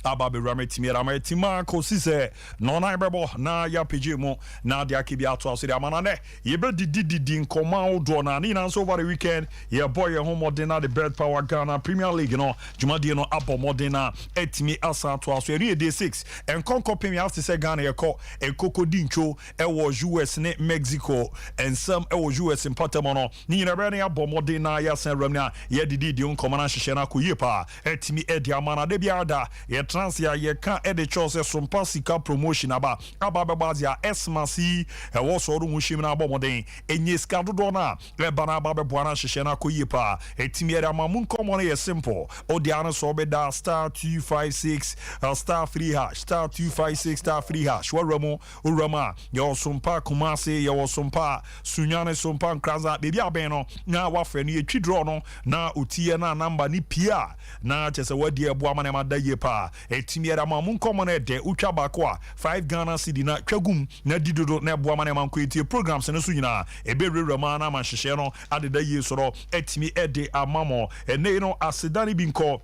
Aba abɛwura me tumi ama ɛtim a kɔsi sɛ nɔnan bɛbɔ na yɛapagye mu na de aka bi atoa so de ama. Na nɛ yɛbɛdidididi nkɔmmɔ ahodoɔ, na ne nyinaa nso over the weekend yɛbɔ yɛn ho mmɔden na de Betpawa Ghana Premier League no dwumadie no abɔ mmɔden na ɛtumi asan atoa so. Ɛno yɛ day 6 nkɔnkɔ pem yɛ ase sɛ Ghana yɛkɔ ɛkoko di ntwo ɛwɔ US ne Mexico nsɛm ɛwɔ US mpatam no. Ne nyinaa bɛyɛ no yɛabɔ mmɔden na yɛasan awuram no a yɛdididi nkɔmmɔ no ahyehyɛ no akɔ yie paa ɛtumi ɛde ama. No ade biara da yɛtena ase a yɛka ɛde kyɛw sɛ Sompa Sika promotion aba bɛbɔ adze a ɛsma si ɛwɔ sɔɔdo ho hyɛm no abɔ mmɔden ɛnyɛ sika dodoɔ no a ɛba no aba bɛboa no ahyehyɛ no akɔ yie paa ɛtumi ɛde ama mu. Nkɔmmɔ no yɛ simple, wode ano sɛ wobɛda *256 *3#, *256 *3#. Wɔwura mu, wowura mu a yɛwɔ Sompa Kumase, yɛwɔ Sompa Sunyane, Sompa Nkranza, baabi abɛn no na wafrɛ no. Yɛtwi draw no na otiɛ no a number ne pie a na kyerɛ sɛ wadi ɛboa ma nneɛma da yie paa ɛtumi ɛde ama mu. Nkɔmmɔ no ɛdɛ, wotwa baako a 5 Ghana cedi na twa gum na di dodo na ɛboa ma nneɛma nkɔ etie. Programs no so nyinaa ɛbɛwurawura mu na ama nhyehyɛ no adeda yie so no ɛtumi ɛde ama mo. Ɛnɛ yi no aseda no bi nkɔ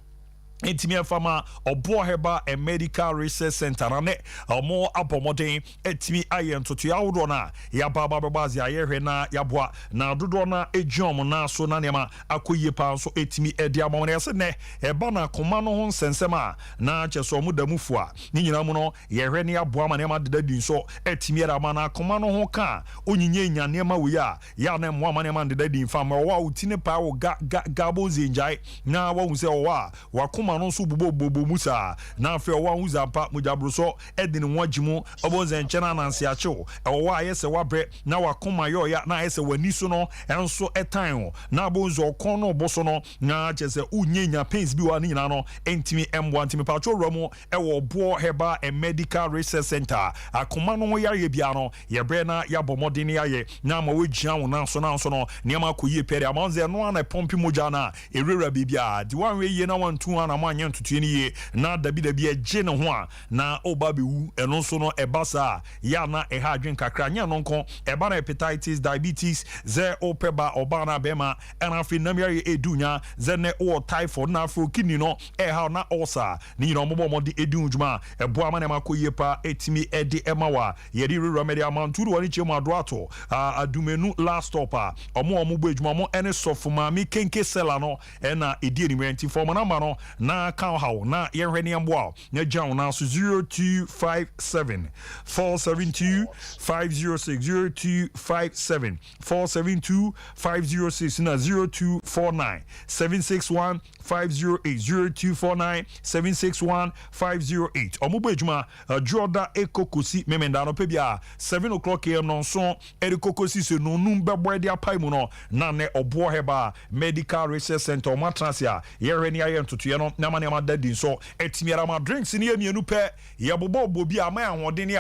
ntumi ɛfa ma Ɔboɔ Herbal and Medical Research Center na ne ɔmo abɔ mmɔden ɛtumi ayɛ ntotoe ahodoɔ no a yɛaba aba bɛbɔ adze a yɛhwɛ na yɛaboa na dodoɔ no egyina ɔmo nan so na nneɛma akɔ yie paa nso ɛtumi ɛde ama wɔn. Yɛsɛ nnɛ ɛba na akoma no ho nsɛnsɛm a na kyɛ sɛ ɔmo da mu fo a ne nyinaa mu no yɛhwɛ ne yɛaboa ma nneɛma deda di nso ɛtumi ɛde ama. Na akoma no ho ka a onyinye nya nneɛma wei a yɛ a na mmoa ma nneɛma deda di nfa ma ɔwɔ a oti ne paa wɔ ga ga gabo nzengyae na wahu sɛ ɔwɔ a wakoma no nso bobɔbobɔ mu saa. Na afei ɔwɔ ahu zampa mogyaborosɔ ɛde ne ho agye mu ɔbɔ nsɛnkyɛn ananse akyew ɛwɔ hɔ a ayɛ sɛ wabrɛ na wakoma yɛ ɔya na ayɛ sɛ w'ani so no ɛnso ɛtan o na abo nso ɔkɔn no ɔbɔ so no na kyerɛ sɛ wonyɛ nya pains bi wɔ ha. Ne nyinaa no ɛntumi ɛmboa, ntumi patro wura mu ɛwɔ Ɔboɔ Herbal and Medical Research Center. Akoma no ho yareɛ bia no yɛbrɛ na yɛabɔ mmɔden ne yɛayɛ na ama wɔagyina wo nan so nan so no nneɛma akɔ yie pɛ de ama sɛ ɛno ana ɛpɔmpe mogya no a ɛwurawura biribiaa nti woanhwɛ yie na wantu ana mo anyɛ ntotoe no yie na dabidabi ɛgye ne ho a na woba bɛwu. Ɛno nso no ɛba saa yɛ ana ɛha adwen kakra. Nyɛ no nko, ɛba no hepatitis, diabetes, sɛ wopɛ ba ɔbaa no abɛma, ɛna afei nam yare ɛdu nya sɛ nɛ wowɔ typhoid na afei kidney no ɛha na ulcer ne nyina ɔmobɔ mmɔden ɛdi ho dwuma a ɛboa ma nneɛma akɔ yie paa ɛtumi ɛde ɛma wa yɛde wurawura mɛde amantu de wɔne kyerɛ mu ado ato Adumenu last stop a ɔmo a ɔmo bɔ adwuma ɔmo ɛne Sɔfo Maame Kenke Sela no ɛna ɛdi anim. Nti fɔmɔ number no na ka haw na yɛhwɛ ne yɛmboa na gya wo na so 0257 472 506, 0257 472 506 na 0249 761 508, 0249 761 508. Ɔmo bɔ adwuma adwoɔda ekokosi memenda no pɛ bi a 7 o'clock am no nso ɛde kokosi sɛ nonum bɛbɔ ɛde apae mu no na ne Ɔboɔ Herbal Medical Research Center ɔmo atena ase a yɛhwɛ ne ayɛ ntotoeɛ no na ama nneɛma da di nso ɛtumi ara ma drinks ne yɛ mmienu pɛ yɛbobɔ bɔ bi a ama ahoɔden ne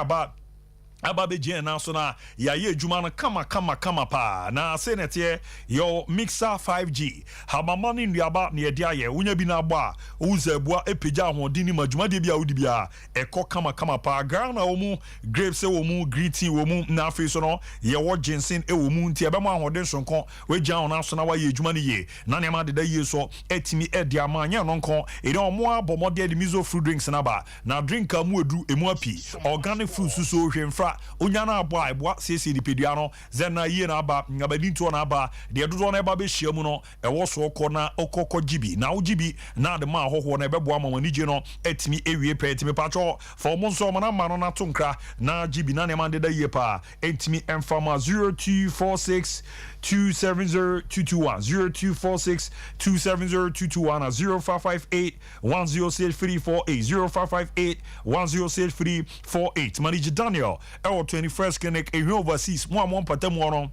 aba bɛgyina nan so na yɛayɛ adwuma no kama kama kama paa. Na ase na ɛteɛ yɛwɔ Mixer 5G hamama ne nnuaba na yɛde ayɛ. Wonya bi no abɔ a wohu sɛ abua ɛpagya ahoɔden no ma dwumadeɛ bi a wodi biara ɛkɔ kama kama paa. Ghana wɔ mu, grapes wɔ mu, green tea wɔ mu, na afei so no yɛwɔ ginseng wɔ mu nti ɛbɛma ahoɔden sonko woagyina wo nan so na woayɛ adwuma no yie na nneɛma deda yie so ɛtumi ɛde ama. Nyɛ no nko, ɛdɛ ɔmo abɔ mmɔden de miso fruit drinks no aba na drink a mu edu emu api organic fruits so hwɛ mfra onya no abɔ a ɛboa siesie nipadua no sɛ na yie na aba abadi ntoɔ na aba deɛ dodoɔ no ɛba bɛhyia mu no ɛwɔ so ɔkɔ na ɔkɔkɔ gye bi na wogye bi na ade ma ahɔhoɔ no ɛbɛboa ma wɔn anigye no atumi ewie pɛɛ. Tumi patwɔ fa ɔmo nso ɔmo namba no nato nkra na gye bi na nneɛma deda yie paa. Ɛntumi ɛmfa ma 0246 270 221, 0246 270 221 na 0558 106 348, 0558 106 348. Manage Daniel ɛwɔ 21st Clinic Ehwɛ Overseas mo a mo mpata mu no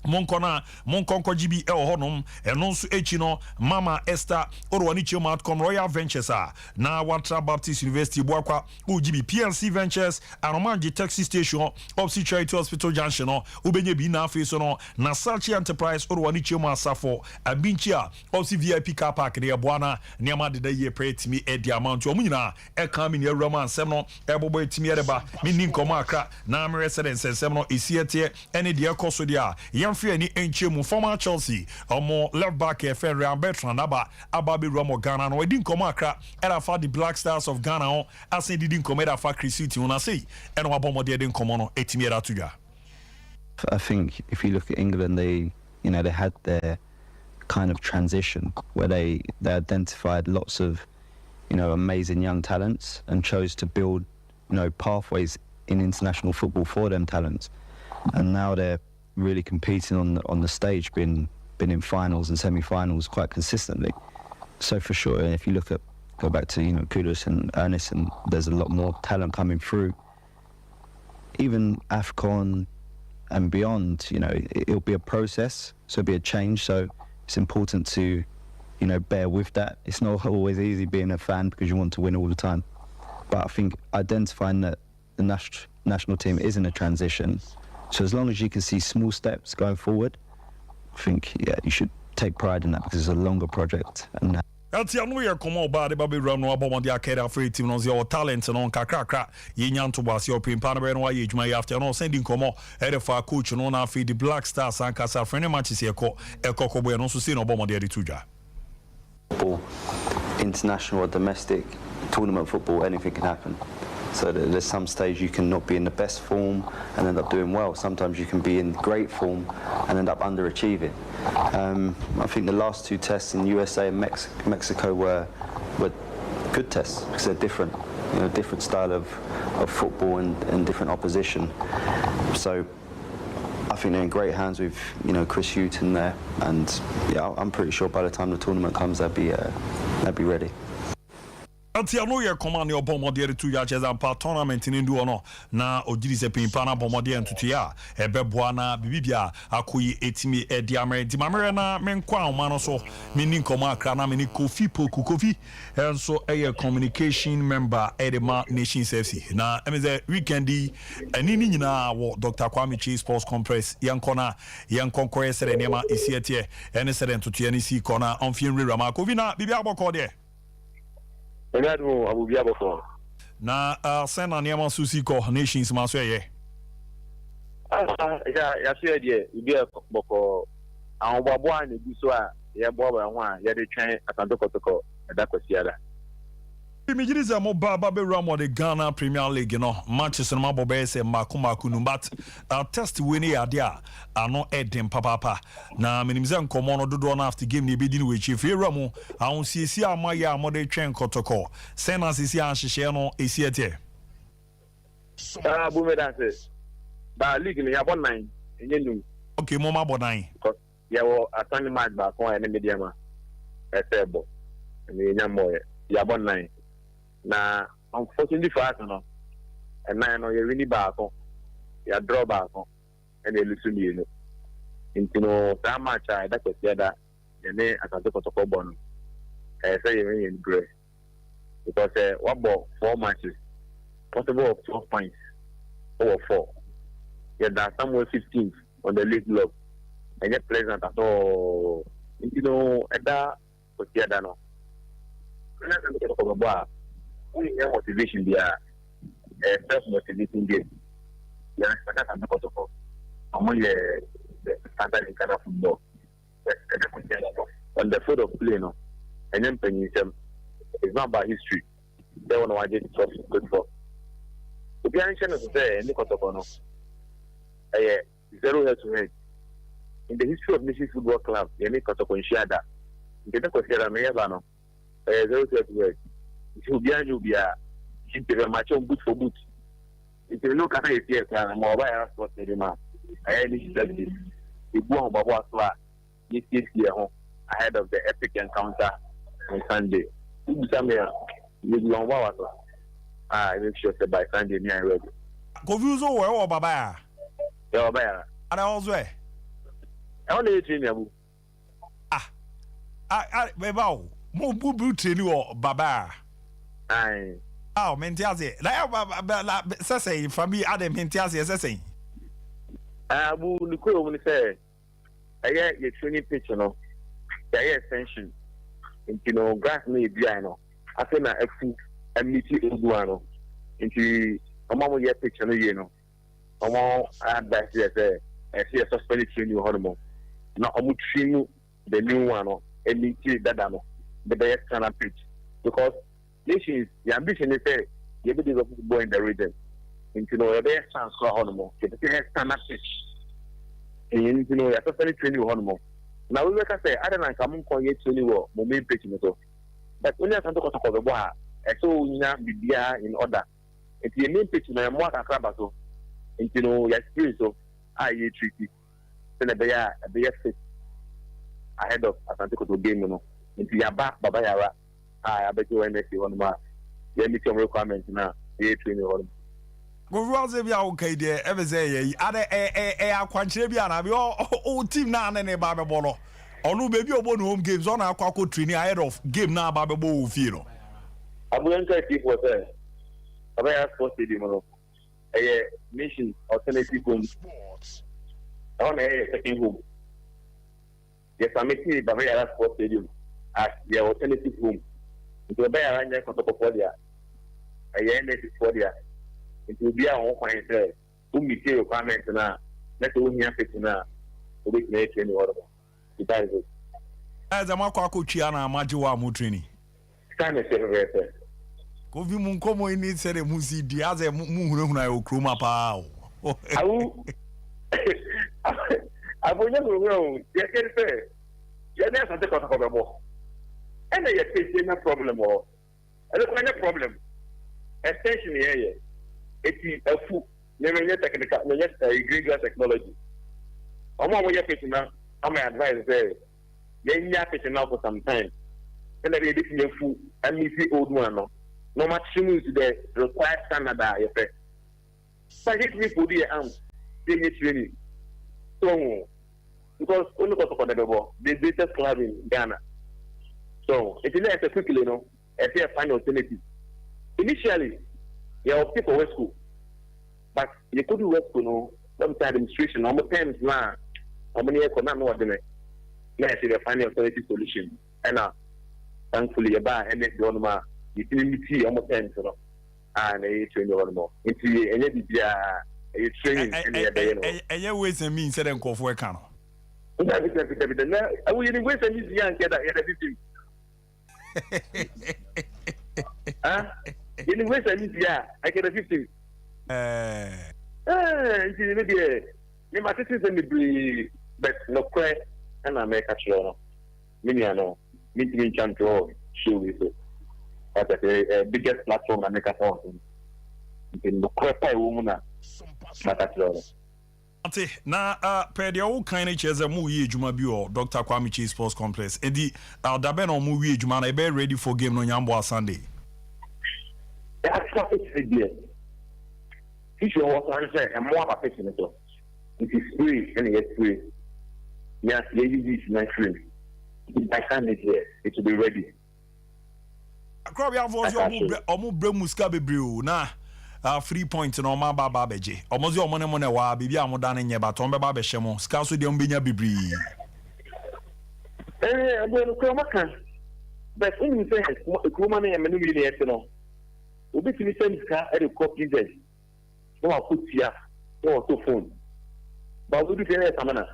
monkɔ no a monkɔ nkɔgye bi ɛwɔ hɔnom. Ɛno nso akyi no Mama Esther ɔde w'ani kyerɛ mu atcom Royal Ventures a na watra Baptist University Buakwa wogye bi, PNC Ventures, Anomangye taxi station opposite Charity Hospital junction no wobɛnya bi. Na afei so no Nasachi Enterprise ɔde w'ani kyerɛ mu Asafo Abinkyi a opposite VIP car park ne yɛboa na nneɛma deda yie pɛ tumi ɛdi ama. Nti ɔmo nyinaa ɛka me ne awura mu ansɛm no ɛbobɔ ɛtumi ɛde ba menni nkɔmmɔ akra na merɛ sɛ de nsɛnsɛm no ɛsi ɛteɛ ɛne deɛ ɛkɔ so deɛ a yɛmfa. Yɛmfa ani nkyɛ mu, former Chelsea ɔmo left back yɛfrɛ Ryan Bertrand aba abɛwura mɔ Ghana no, wadi nkɔmmɔ akra ɛde afa the Black Stars of Ghana ho, asen didi nkɔmmɔ ɛde afa Chris Hughton ho, na sei ɛna wabɔ mmɔden de nkɔmmɔ no ɛtumi ɛde ato dwa. I think if you look at England, they you know they had their kind of transition where they identified lots of amazing young talents and chose to build pathways in international football for them talents, and now they're really competing on the stage, been in finals and semi-finals quite consistently. So for sure, if you look at go back to Kudus and Ernest, and there's a lot more talent coming through. Even AFCON and beyond, it'll be a process, so it'll be a change. So it's important to bear with that. It's not always easy being a fan because you want to win all the time. But I think identifying that the national team is in a transition, so as long as you can see small steps going forward, I think, yeah, you should take pride in that because it's a longer project. And Ɛti ano yɛ kɔmɔ ɔbaa de ba bɛwura no abɔ mmɔden akɛde afei team no sɛ ɔwɔ talent no nkakrakra, yɛnya ntoboase ɔpempa no bɛyɛ no wayɛ adwuma yi. After no, ɔsɛn di nkɔmmɔ ɛde fa coach no na afei the Black Stars ankasa friendly matches yɛkɔ ɛkɔ kɔbɔ yɛ no nso sei na ɔbɔ mmɔden de to dwa. Football, international or domestic tournament football, anything can happen. So there's some stage you can not be in the best form and end up doing well. Sometimes you can be in great form and end up underachieving. I think the last two tests in USA and Mexico were good tests because they're different, different style of football and different opposition. So I think they're in great hands with Chris Hughton there, and yeah, I'm pretty sure by the time the tournament comes, they'll be ready. Ɛnti ano yɛ kɔma ne ɔbɔ mmɔdeɛ de to dwa kyerɛ sɛ ampa tournament no ndu hɔ no na ɔgyiri sɛ pimpa no abɔ mmɔdeɛ ntotoeɛ a ɛbɛboa na biribibia akɔ yi ɛtumi ɛdi amerɛ. Nti mamerɛ na menkɔ ahoma no so menni nkɔmmɔ akra na mene Kofi Poku. Kofi ɛnso ɛyɛ communication member ɛde ma Nations FC, na ɛme sɛ weekend yi ɛne ne nyinaa wɔ Dr Kwame Kyei Sports Complex. Yɛnkɔ na yɛnkɔ nkɔyɛ sɛdeɛ nneɛma ɛsi ɛteɛ ɛne sɛdeɛ ntotoeɛ no si kɔ na ɔmfie nwurawura ma Kofi na biribi abɔkɔ deɛ. Ɛnyɛ adum abubi abɔfɔ. Na sɛn na nneɛma nso si kɔ Nations ma so ɛyɛ? Yaso yɛ deɛ, ibi yɛ bɔkɔ, ahoboaboa na egu so a yɛboaboa ho a yɛde twɛn Asante Kɔtɔkɔ ɛda Kwasiada. Megye sɛ moba ba bɛwura mɔde Ghana Premier League no matches no mabɔ bɛyɛ sɛ mmaako mmaako num, but test wei no yɛ adeɛ a ano ɛden papaapa, na menim sɛ nkɔmmɔ no dodoɔ no after game ne ɛbɛdi no wɔ akyi. Fie wura mu ahosiesie a moayɛ a mode twɛn Kɔtɔkɔ, sɛn na siesie a nhyehyɛeɛ no ɛsi ɛteɛ? Bu mi da se ba league no yɛabɔ nine, ɛnyɛ num. Ok, mo mabɔ nine. Because yɛwɔ asane match baako a ɛne Medeama ɛsɛ bɔ ɛne yɛnya mmɔɔyɛ. Yɛabɔ nine na unfortunately for us no, ɛnan no yɛwini baako, yɛadraw baako, ɛna ɛlose mmienu. Nti no saa match a ɛda Kwasiada yɛne Asante Kɔtɔkɔ bɔ no, ɛyɛ sɛ yɛn yɛn brɛ because wabɔ four matches, possible of 12 points over four, yɛda somewhere 15th on the league log. Ɛnyɛ pleasant at all. Nti no ɛda Kwasiada no ɛna Asante Kɔtɔkɔ bɛbɔ a, wonyɛ motivation biara, ɛyɛ self motivating game. Yɛn Asante Kɔtɔkɔ, ɔmo yɛ the standard in Ghana football. Ɛda Kwasiada no, on the field of play no, ɛnyɛ mpanyinsɛm. It's not about history sɛ wɔn na wagye trophy good for obiara nhyɛ no so sɛ ɛne Kɔtɔkɔ no ɛyɛ zero head to head in the history of Nations Football Club. Yɛne Kɔtɔkɔ nhyia da, nti ɛda Kwasiada no yɛba no ɛyɛ zero head to head, nti obiara nye obiara, nti bɛ match on boot for boot. Nti no kasa yɛ fie kora na ma ɔba yɛra sports stadium a ɛyɛ Nations FC ebu ahobaboa so a yɛsiesie ho ahead of the epic encounter on Sunday. Ibisa me a, yɛgu ahobaboa so a make sure sɛ by Sunday me are ready. Kofi nso wɔ ɛwɔ baba a. Yɛ ɔba yɛra. Ada wɔ so ɛ. Ɛhɔ na yɛ training, abu. Ah ah ah, bɛba o, mo bu bu training wɔ baba a. Ayi. Ah, mente aseɛ na ɛ ba ba la sɛsɛn fa bi ade, mente aseɛ sɛsɛn. Abu, ne kuro mu ni sɛ ɛyɛ yɛ training pitch no, yɛayɛ extension, nti no grass no yɛ dua no afei na afu amiti odu ano, nti ɔmo a mo yɛ pitch no yie no, ɔmo advice yɛ sɛ Ɛsɛ yɛ suspend training wɔ hɔnom na ɔmo trim the new one no ɛni ti dada no de bɛyɛ standard pitch, because Nations yɛ ambition ne sɛ yɛbɛ develop football in the region, nti no yɛbɛyɛ chance kora hɔnom, yɛpɛ sɛ yɛ standard pitch ɛyɛ, nti no yɛ suspend training wɔ hɔnom. Na wo bɛka sɛ ada na nka mo nkɔ yɛ training wɔ mo main pitch no so, but only Asante Kɔtɔkɔ bɛbɔ a, ɛsɛ onya biribiara in order. Nti yɛ main pitch no ɛmoa kakra ba so, nti no yɛ spray so a yɛ treat sɛnɛ ɛbɛyɛ a ɛbɛyɛ fit ahead of Asante Kɔtɔkɔ game no. Nti yaba Baba Yara a yɛabɛgye wɔ NSC hɔnom a yɛ meet ɔmo requirement na yɛyɛ training hɔ nom. Kofi, ase bi a woka yi deɛ, ɛfɛ sɛ ɛyɛ yi ade ɛyɛ akwankyerɛ bi ana bi ɔ team na ane ne ba bɛbɔ no, ɔno baabi a ɔbɔ ne home games, ɔna akɔ training ahead of game na aba bɛbɔ wɔ fie no. Aboyɛ nka atiefoɔ sɛ Baba Yara Sports Stadium no ɛyɛ Nation alternative home, ɛhɔ na ɛyɛ second home. Yɛ submit Baba Yara Sports Stadium as yɛ alternative home, nti Baba Yara nyɛ Kɔtɔkɔfoɔ deɛ, ɛyɛ NSC foɔ deɛ. Nti obiara wɔ ho kwan sɛ wo meet requirement no a, na sɛ wohia pitch no a, wobɛtumi ayɛ training hɔ nom. That is it. Ɛsɛ mo akɔ twia na amagye wɔ a mo training. Saa na ɛsɛ pɛpɛɛpɛ. Kofi, mu nkɔmmɔ yi ne sɛdeɛ mu si di asɛ mu hunahuna yɛ wɔ kurom a paa o. Awo abonya hunahuna o, yɛkɛ sɛ yɛne Asante Kɔtɔkɔ bɛbɔ, ɛna yɛ pitch yɛnya problem wɔ hɔ. Ɛno kora nyɛ problem, extension yɛyɛ eti afu nneɛma nyɛ technical na nyɛ green grass technology. Ɔmo a wɔyɛ pitch na ama advice sɛ yɛnya pitch na for some time ɛna ɛbɛyɛ ebetumi afu amisi old one no na ɔmo akyerɛ mu into the required standard a yɛpɛ. But yɛtumi fold yɛ arms, yɛnyɛ training so because only Kɔtɔkɔ de bɛbɔ, the greatest club in Ghana. So nti na ɛsɛ quickly no ɛsɛ yɛ find alternative. Initially yɛ opt for Wesco, but yɛ kodu Wesco no, wɔn sɛ administration na wɔn terms na wɔn ne yɛ kɔ na no ɔde ne na ɛsɛ yɛ find alternative solution. Ɛna thankfully yɛ ba ɛnɛ deɛ ɔnom a yɛtumi meet wɔn terms no a na ɛyɛ training hɔ nom. Nti ɛnyɛ biribiara, ɛyɛ training ɛna yɛbɛyɛ no. Ɛyɛ ways and means sɛdeɛ nkurɔfoɔ ɛka no. Dabi, dabi, dabi, dabi, na ɛwɔ yɛ ni ways and means yɛ ankɛ da yɛda fifim ah, yɛ ni ways and means yɛ a ɛkɛ da 15. Ɛɛ. Nti ne deɛ ne ma tete sɛ bebree, but nokorɛ ɛna mɛka kyerɛ no, me nua no mentumi ntwa ntorɔ show yi so wata sɛ biggest platform na meka sɛ wɔ, nti nokorɛ pa ɛwɔ mu na maka kyerɛ no. Ate na pɛ deɛ wokan no kyerɛ sɛ moyɛ adwuma bi wɔ Dr Kwame Kyei Sports Complex, enti da bɛn na ɔmo wie adwuma no, ɛbɛyɛ ready for game no Nyamboa Sunday? Yɛasesa pitch deɛ, issue wɔ so ane sɛ ɛmmoa ba pitch no so, nti spray ɛna yɛ spray na yɛyi weeds na free, nti by Sunday deɛ it will be ready. Akorɔbiafoɔ sɛ ɔmo brɛ mu sika bebree o, na 3 point na ɔmo aba abɛgye. Ɔmo sɛ ɔmo ne mo na ɛwɔ a biribi a mo da no nyɛ, but ɔmo bɛba abɛhyɛ mo sika so deɛ, ɔmo bɛnya bebree. Ɛɛ, ɛbɛn no kura maka, but wonim sɛ kuroma no yɛ mene mi ne yɛte no, obetumi sɛ sika ɛde kɔ PZ na wakɔ tua na wɔtɔ phone ba obi fɛ yɛ samina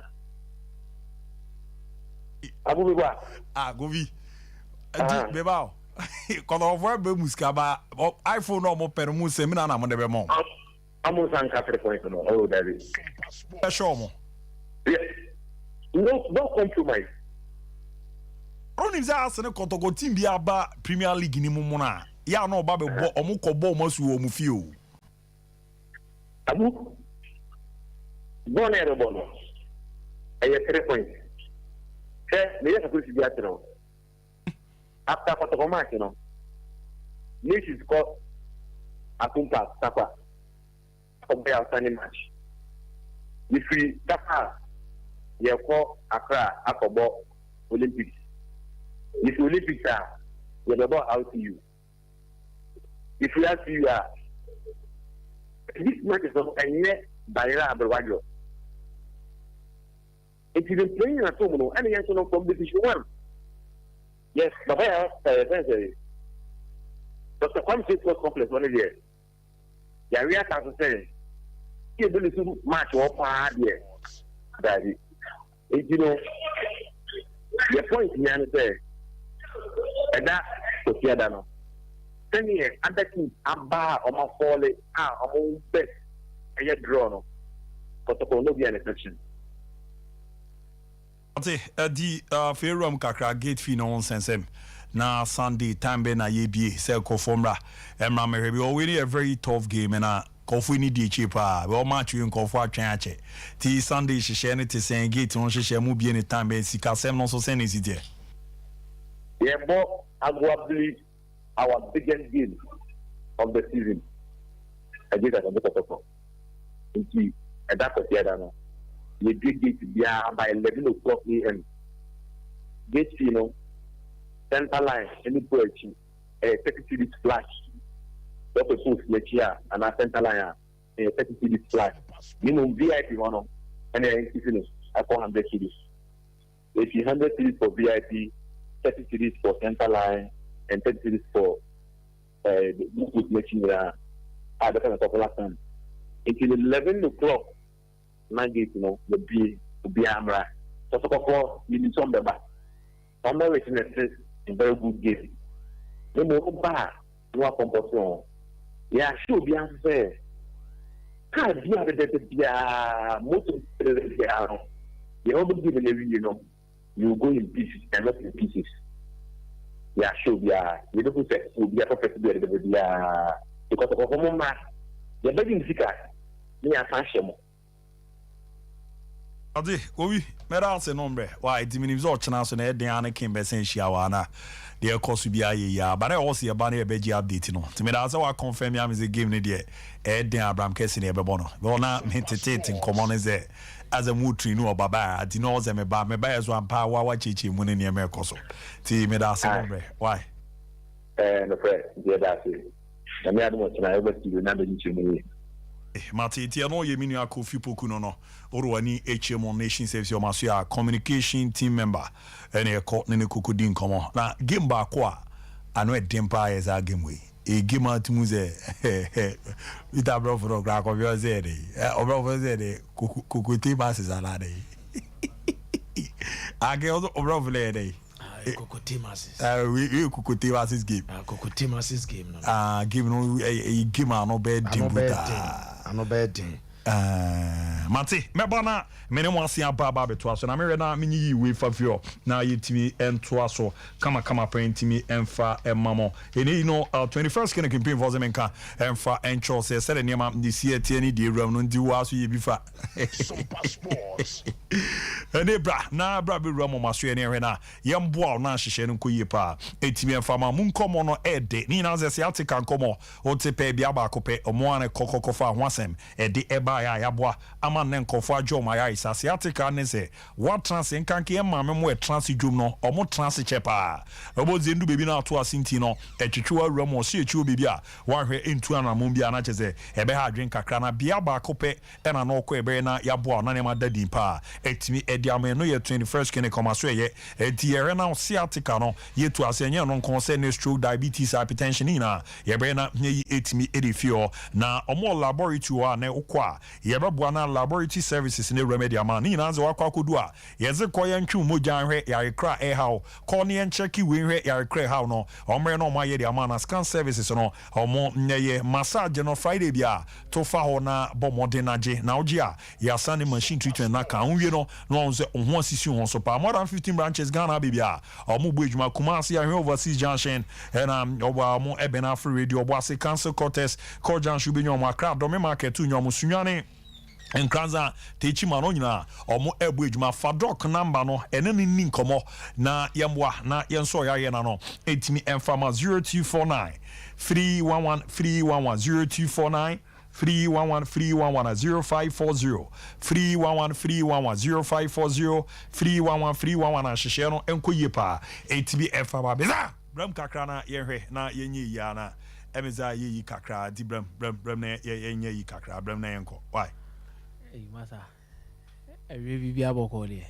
abu bi ba. Ah, Govi, nti beba o Kɔtɔkɔfoɔ ɛbɛ mu sika ba iPhone na ɔmo pɛ no mu sɛ mina na mo de bɛ mɔ. Ɔmo nsa nka 3 points no, ɔwɔ dabi. Ɛhyɛ ɔmo. No, no compromise. Ɔnim sɛ ase ne Kɔtɔkɔ team bi aba Premier League ni mu mu na yà na ɔba bɛ bɔ, ɔmo kɔ bɔ ɔmo asu wɔ ɔmo fie o. Abu, bɔɔl no yɛrɛ bɔ no ɛyɛ 3 points hwɛ, meyɛ calculation bi akyerɛ o. After Kɔtɔkɔ match no, Nations kɔ Akum Park, Takwa, ɔbɛyɛ outstanding match. Yɛfiri Takwa a, yɛkɔ Accra akɔbɔ Olympics. Yɛfiri Olympics a, yɛbɛbɔ RTU. Yɛfiri RTU a, this match no ɛnyɛ bayerɛ aberewadwo, nti the playing at home no ɛna yɛn nso no from Division One. Yes, Baba yɛ fɛn sɛ Dr Kwame Kyei Sports Complex wɔn deɛ, yàrá aka so sɛ yɛ bɛ lose match wɔ paa deɛ. Daabi. Nti no, yɛ point nyinaa ne sɛ, ɛda Kwasiada no, sɛdeɛ other teams aba a wɔn afɔle a wɔn best ɛyɛ draw no, Kɔtɔkɔ no be an exception. Ate adi afei awuram kakra, gate fee no ho nsɛnsɛm na Sunday time bɛ na yɛbie sɛ nkurɔfoɔ mmra mmra mmɛhwɛ bi. Ɔwei no yɛ very tough game na nkurɔfoɔ ani di akyire paa bɛ match wei nkurɔfoɔ atwɛn akyɛ. Ti Sunday hyehyɛ no te sɛn? Gate ho hyehyɛ mu bie ne time bɛn? Sikasɛm no nso, sɛn na ɛsi teɛ? Yɛbɔ arguably our biggest game of the season against Asante Kɔtɔkɔ. Nti ɛda Kwasiada no, yɛdue gate biara by 11 o'clock am. Gate fee no, center line ne po akyi ɛyɛ 30 cedis flat. Wɔpɛ post n'akyi a anaa center line a, ɛyɛ 30 cedis flat. Ne mmom VIP hɔ no ɛna ɛyɛ nkisi no ɛkɔ 100 cedis. Eti 100 cedis for VIP, 30 cedis for center line and 30 cedis for post n'akyi nyinaa a bɛka no popular stand. Nti 11 o'clock na gate no yɛbie, obiara mmra. Kɔtɔkɔfoɔ yɛnim sɛ ɔmbɛba, ɔmbɛ witness a very good game. Ne mu ɔba a na wakɔmpɔto ho. Yɛahyɛ obiara nso sɛ kaa bi a bɛbɛbɛ biara, moto bɛbɛ biara no, yɛn wɔn bɛdi no awie no, you go in peace and not in pieces. Yɛahyɛ obiara, yɛbɛhu sɛ obiara property bi a bɛbɛ biara, because ɔkɔkɔ mo mmra, yɛbɛgye ne sika ne yɛasan ahyɛ mo. Ade obi mɛda ase no mbrɛ wa ɛti menim sɛ ɔkyena so na ɛden ane ken bɛsɛn hyia wɔ ana deɛ ɛkɔ so biara yɛ yia ba na ɛwɔ sɛ yɛba no, yɛbɛgye update no. Nti meda sɛ wa confirm ya me sɛ game no deɛ, ɛden Abraham kɛse ne yɛbɛbɔ no bɛ ɔna metetete nkɔmmɔ no sɛ asɛ mu train no ɔba ba a, nti na ɔwɔ sɛ meba yɛ so ampa wa wakyerɛkyerɛ mu ne nneɛma ɛkɔ so. Nti meda ase no mbrɛ why. Nokorɛ, nti yɛda ase. Nyame adom, ɔkyena yɛbɛ studio na bɛgye kyerɛ mu yie. Mate. Nti ɛno yɛ me nua Kofi Poku no, wode w'ani akyia mu Nation Service ɔma so yɛ a communication team member ɛne ɛkɔ ne koko di nkɔmmɔ. Na game baako a ano ɛden paa yɛ saa game wei. Ɛyɛ game a tumu sɛ Peter aborɔfo no koraa kɔfɛ sɛ ɛde ɔborɔfo sɛ ɛde kokote masses anaa de ake ɔborɔfo no yɛ dɛ. Kokote masses. Wei kokote masses game. Kokote masses game no. Ah, game no ɛyɛ game a ano bɛyɛ den. Ano bɛyɛ den. Brutal. Ano bɛyɛ den. Mate, mɛba na mene mo ase aba abɛtoa so na mehwɛ na menyiyi wei fa fie hɔ na yɛtumi ntoa so kamakama pɛn, ntumi ɛmfa ɛma mo. Ɛne yi no 21st clinic mpanyinfoɔ sɛ menka ɛmfa ɛnkyɛw sɛ sɛde nneɛma ne si ɛteɛ ne deɛ ewuram no, nti wo aso yɛ bi fa ɛne bra na bra bɛwura mo ma so yɛ ne ɛhwɛ na yɛmboa wo na ahyehyɛ no nkɔ yie paa. Ɛtumi ɛmfa ma mo nkɔmmɔ no ɛɛdɛ ne nyinaa sɛ sɛ ka nkɔmmɔ wote pɛ bia baako pɛ ɔmo ane kɔkɔkɔ fa ho asɛm ɛde ɛbaeɛ a yɛaboa ama nnɛ nkɔfoɔ agye ɔmo ayaresa. Sciatica ne sɛ woatena ase nkanka yɛ maame mo ɛtena ase dwom no, ɔmo tena ase kyɛ paa, ɛbɔ dze ndu baabi no ato ase, nti no ɛtwetwe wawura mu ɔsi akyi wɔ baabi a woahwɛ ntu anammɔn bi a na kyerɛ sɛ ɛbɛha adwen kakra na bea baako pɛ ɛna na ɔkɔ ɛbɛyɛ na yɛaboa na nneɛma da din paa ɛtumi ɛde ama. Ɛno yɛ 21st Clinic ɔma so ɛyɛ. Ɛnti yɛhwɛ na sciatica no yɛtu ase, ɛnyɛ no nko sɛ ne stroke, diabetes, hypertension ne nyinaa yɛbɛyɛ na yɛyi ɛtumi ɛde fie hɔ. Na ɔmo laboratory hɔ a na wokɔ a yɛbɛboa na laboratory services ne remedy ama ne nyinaa sɛ wakɔ akɔdu a yɛdze kɔ yɛntwe mogya nhwɛ yarekora ɛhaw kɔ ne yɛnkyɛke wei nhwɛ yarekora ɛhaw no, ɔmmerɛ na ɔmo ayɛ de ama. Na scan services no ɔmo nyɛyɛ massage no Friday bi a to fa hɔ na bɔ mmɔden na gye na wogye a yɛasa ne machine treatment na ka ho wie no na wɔn sɛ ɔho asisi ho so paa. More than 15 branches Ghana baabi a ɔmo bɔ adwuma: Kumasi, Ahwɛ Overseas Junction, ɛna ɔbɔ ɔmo ɛbɛn Afro Radio, ɔbɔ ase Council Quarters, Kɔ Junction bi nya ɔmo, Accra Dɔme Market nya ɔmo, Sunyane, Nkranza, Tekyima no nyinaa ɔmo ɛbɔ adwuma. Fa doc number no ɛne ne ni nkɔmɔ na yɛmboa na yɛnso ɔyɛ na no ɛtumi ɛmfa ma 0249 311 311, 0249 311 311, 0540 311 311, 0540 311 311. Ahyehyɛ no nkɔ yie paa, ɛtumi ɛfa ma bisa brɛm kakra na yɛhwɛ na yɛnyɛ yie ana ɛmi sɛ yɛyi kakra nti brɛm brɛm brɛm na yɛnyɛ yi kakra brɛm na yɛnkɔ why. Hey, masa, ɛwie biribi abɔkɔ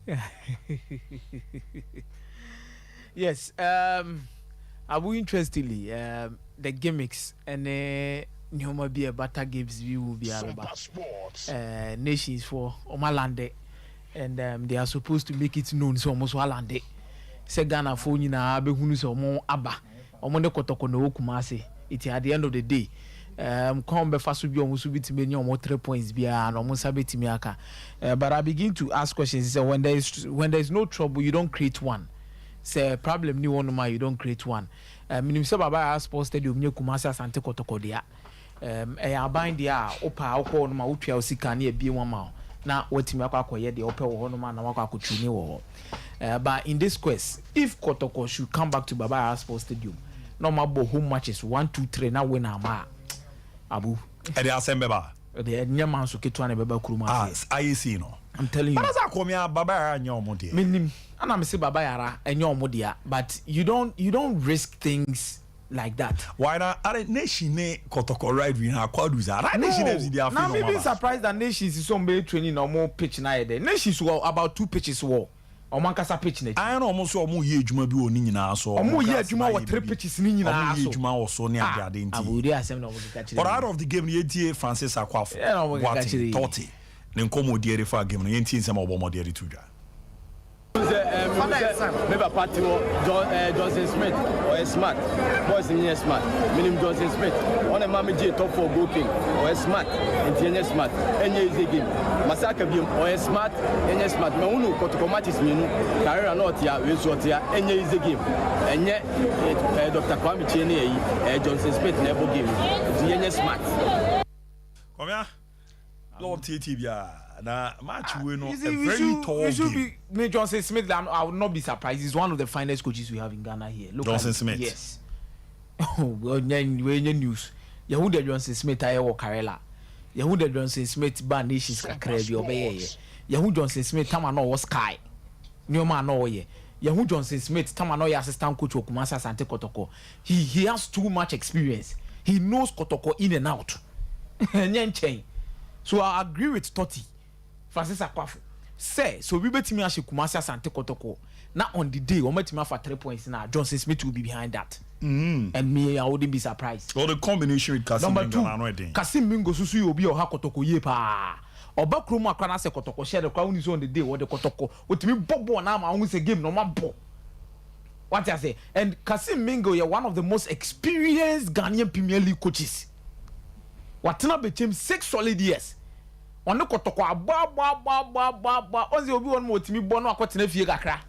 deɛ. Yes, Abu, interestingly, the gimmicks and the Nneɛma bi a ɛbata games bi wo biara bɛba. Nations foɔ ɔmo aland and they are supposed to make it known sɛ ɔmo so aland, sɛ Ghanafoɔ nyinaa bɛhunu sɛ ɔmo aba. Ɔmo ne Kɔtɔkɔ na ɛwɔ Kumase. Eti at the end of the day, kwan bɛfa so bi a ɔmo nso bitumi anya ɔmo three points biara na ɔmo nsa bɛtumi aka. But I begin to ask questions sɛ when there is no trouble, you don't create one. Sɛ problem ni wɔn a, you don't create one. Minim sɛ Baba Yara Sports Stadium nye Kumase Asante Kɔtɔkɔ dea. Ɛyɛ aban deɛ a wopa a wokɔ hɔ nom a, wotua wo sika ne ebie wɔn ma wo na watumi akɔ akɔyɛ deɛ wopɛ wɔ hɔ nom a na wakɔ akɔtuni wɔ hɔ. But in this quest, if Kɔtɔkɔ should come back to Baba Yara Sports Stadium na ɔmo abɔ home matches one, two, three na win ama a, abu Ɛde asɛm bɛba. Ɛde ɛnyɛ man so ketewa na ɛbɛba kurom Ah, ase. IAC no. I'm telling you. Bana sɛ akɔmia, Baba Yara nyɛ ɔmo deɛ. Menim ana me se Baba Yara ɛnyɛ ɔmo dea, but you don't risk things like that. Why na are Nation ne Kɔtɔkɔ rivalry na akwadu sa ara Nation FC de afi Na na me ɔmo be aba. surprised that Nations is some bɛ training na ɔmo pitch na yɛ dɛ. Nations wɔ about two pitches wɔ ɔmo ankasa pitch n'akyi. Ayɛ na ɔmo nso ɔmo yɛ adwuma bi wɔ ne nyinaa so. Ɔmo yɛ grass adwuma na wɔ yɛ three bibi. pitches ne nyinaa Ɔmo yɛ so. adwuma wɔ so ne ade ade nti. Abodi asɛm na ɔmo keka kyerɛ But me. out of the game no, yɛntie Francis Akwafo Yeah, na ɔmo keka Boateng kyerɛ yi. Tɔte ne nkɔmmɔ odi ɛde fa game no. Yɛntie nsɛm a ɔbɔ mmɔde ɛde to dwa. Sɛ me papa te hɔ, John, Johnson Smith ɔyɛ smart, boys nyɛ smart. Menim Johnson Smith, ɔna ma me gye top four goal king. Ɔyɛ smart nti ɛnyɛ smart, ɛnyɛ easy game. Masaka biom ɔyɛ smart, ɛnyɛ smart. Ma wunu Kɔtɔkɔ matches mmienu Karera na ɔte a wei so ɔte a, ɛnyɛ easy game. Ɛnyɛ Dr Kwame Kyie ne ɛyi Johnson Smith na ɛbɔ game nti yɛnyɛ smart. Kɔmia lord tietie biara na match wei no, You a see, we very should, tall we should game. be me Johnson Smith. I would not be surprised. He's one of the finest coaches we have in Ghana here. Look Johnson at, Smith. Yes. Well, we news. Yehu de Johnson Smith ayɛ wɔ Karela. Yehu de Johnson Smith ba Nations kakra bi ɔbɛyɛ yɛ. Yehu Johnson Smith tama na ɔwɔ Sky. Nneɛma a na ɔyɛ. Yehu Johnson Smith tama na ɔyɛ assistant coach wɔ Kumasi Asante Kotoko. He has too much experience. He knows Kotoko in and out. Ɛnyɛ nkyɛn. So I agree with Totti. Francis Akwafo sɛ obi bɛtumi ahyɛ Kumasi Asante Kɔtɔkɔ na on the day wɔn bɛtumi afa three points, na Johnson Smith will be behind that. And me, I wouldn't be surprised. Well, the combination with Kasim Number Mingo two, na ano ɛden. Kasim Mingo soso yɛ obi a ɔha Kɔtɔkɔ yie paa. Ɔba kurom akora na sɛ Kɔtɔkɔ hyɛ de kora, woni sɛ on the day wɔde Kɔtɔkɔ otumi bɔ bɔɔl na ama ahun sɛ game na ɔma bɔ wate ase. And Kasim Mingo yɛ one of the most experienced Ghanaian Premier League coaches. Watena Bɛkyɛm 6 solid years. Ɔne Kɔtɔkɔ abɔ abɔ abɔ abɔ abɔ abɔ. Ɔnse obi wɔ no ma otumi bɔ no akɔtena fie kakra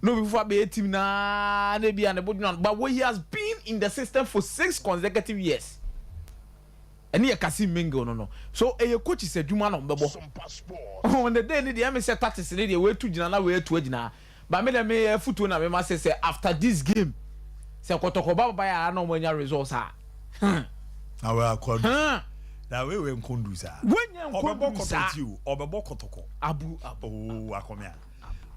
na obi fufu abɛyɛ team naa na ebi a ne bo dwena, but what he has been in the system for 6 consecutive years, ɛne yɛ Kasim Mingo no. So ɛyɛ coaches adwuma na ɔmbɛbɔ on the day ne deɛ, ɛmi sɛ tactics ne deɛ wetu gyina na wetu agyina. But mi deɛ, mi yɛ futuo na mi ma sɛ after this game, sɛ Kɔtɔkɔ ba ba yɛ ara na ɔmo anya results a, Na wei akɔ na wei wei nkondu saa. Wenya Ɔbɛbɔ nkondu saa. Kɔtɔkɔ ti o, ɔbɛbɔ Kɔtɔkɔ. Abu, abu. Oo, akɔmia,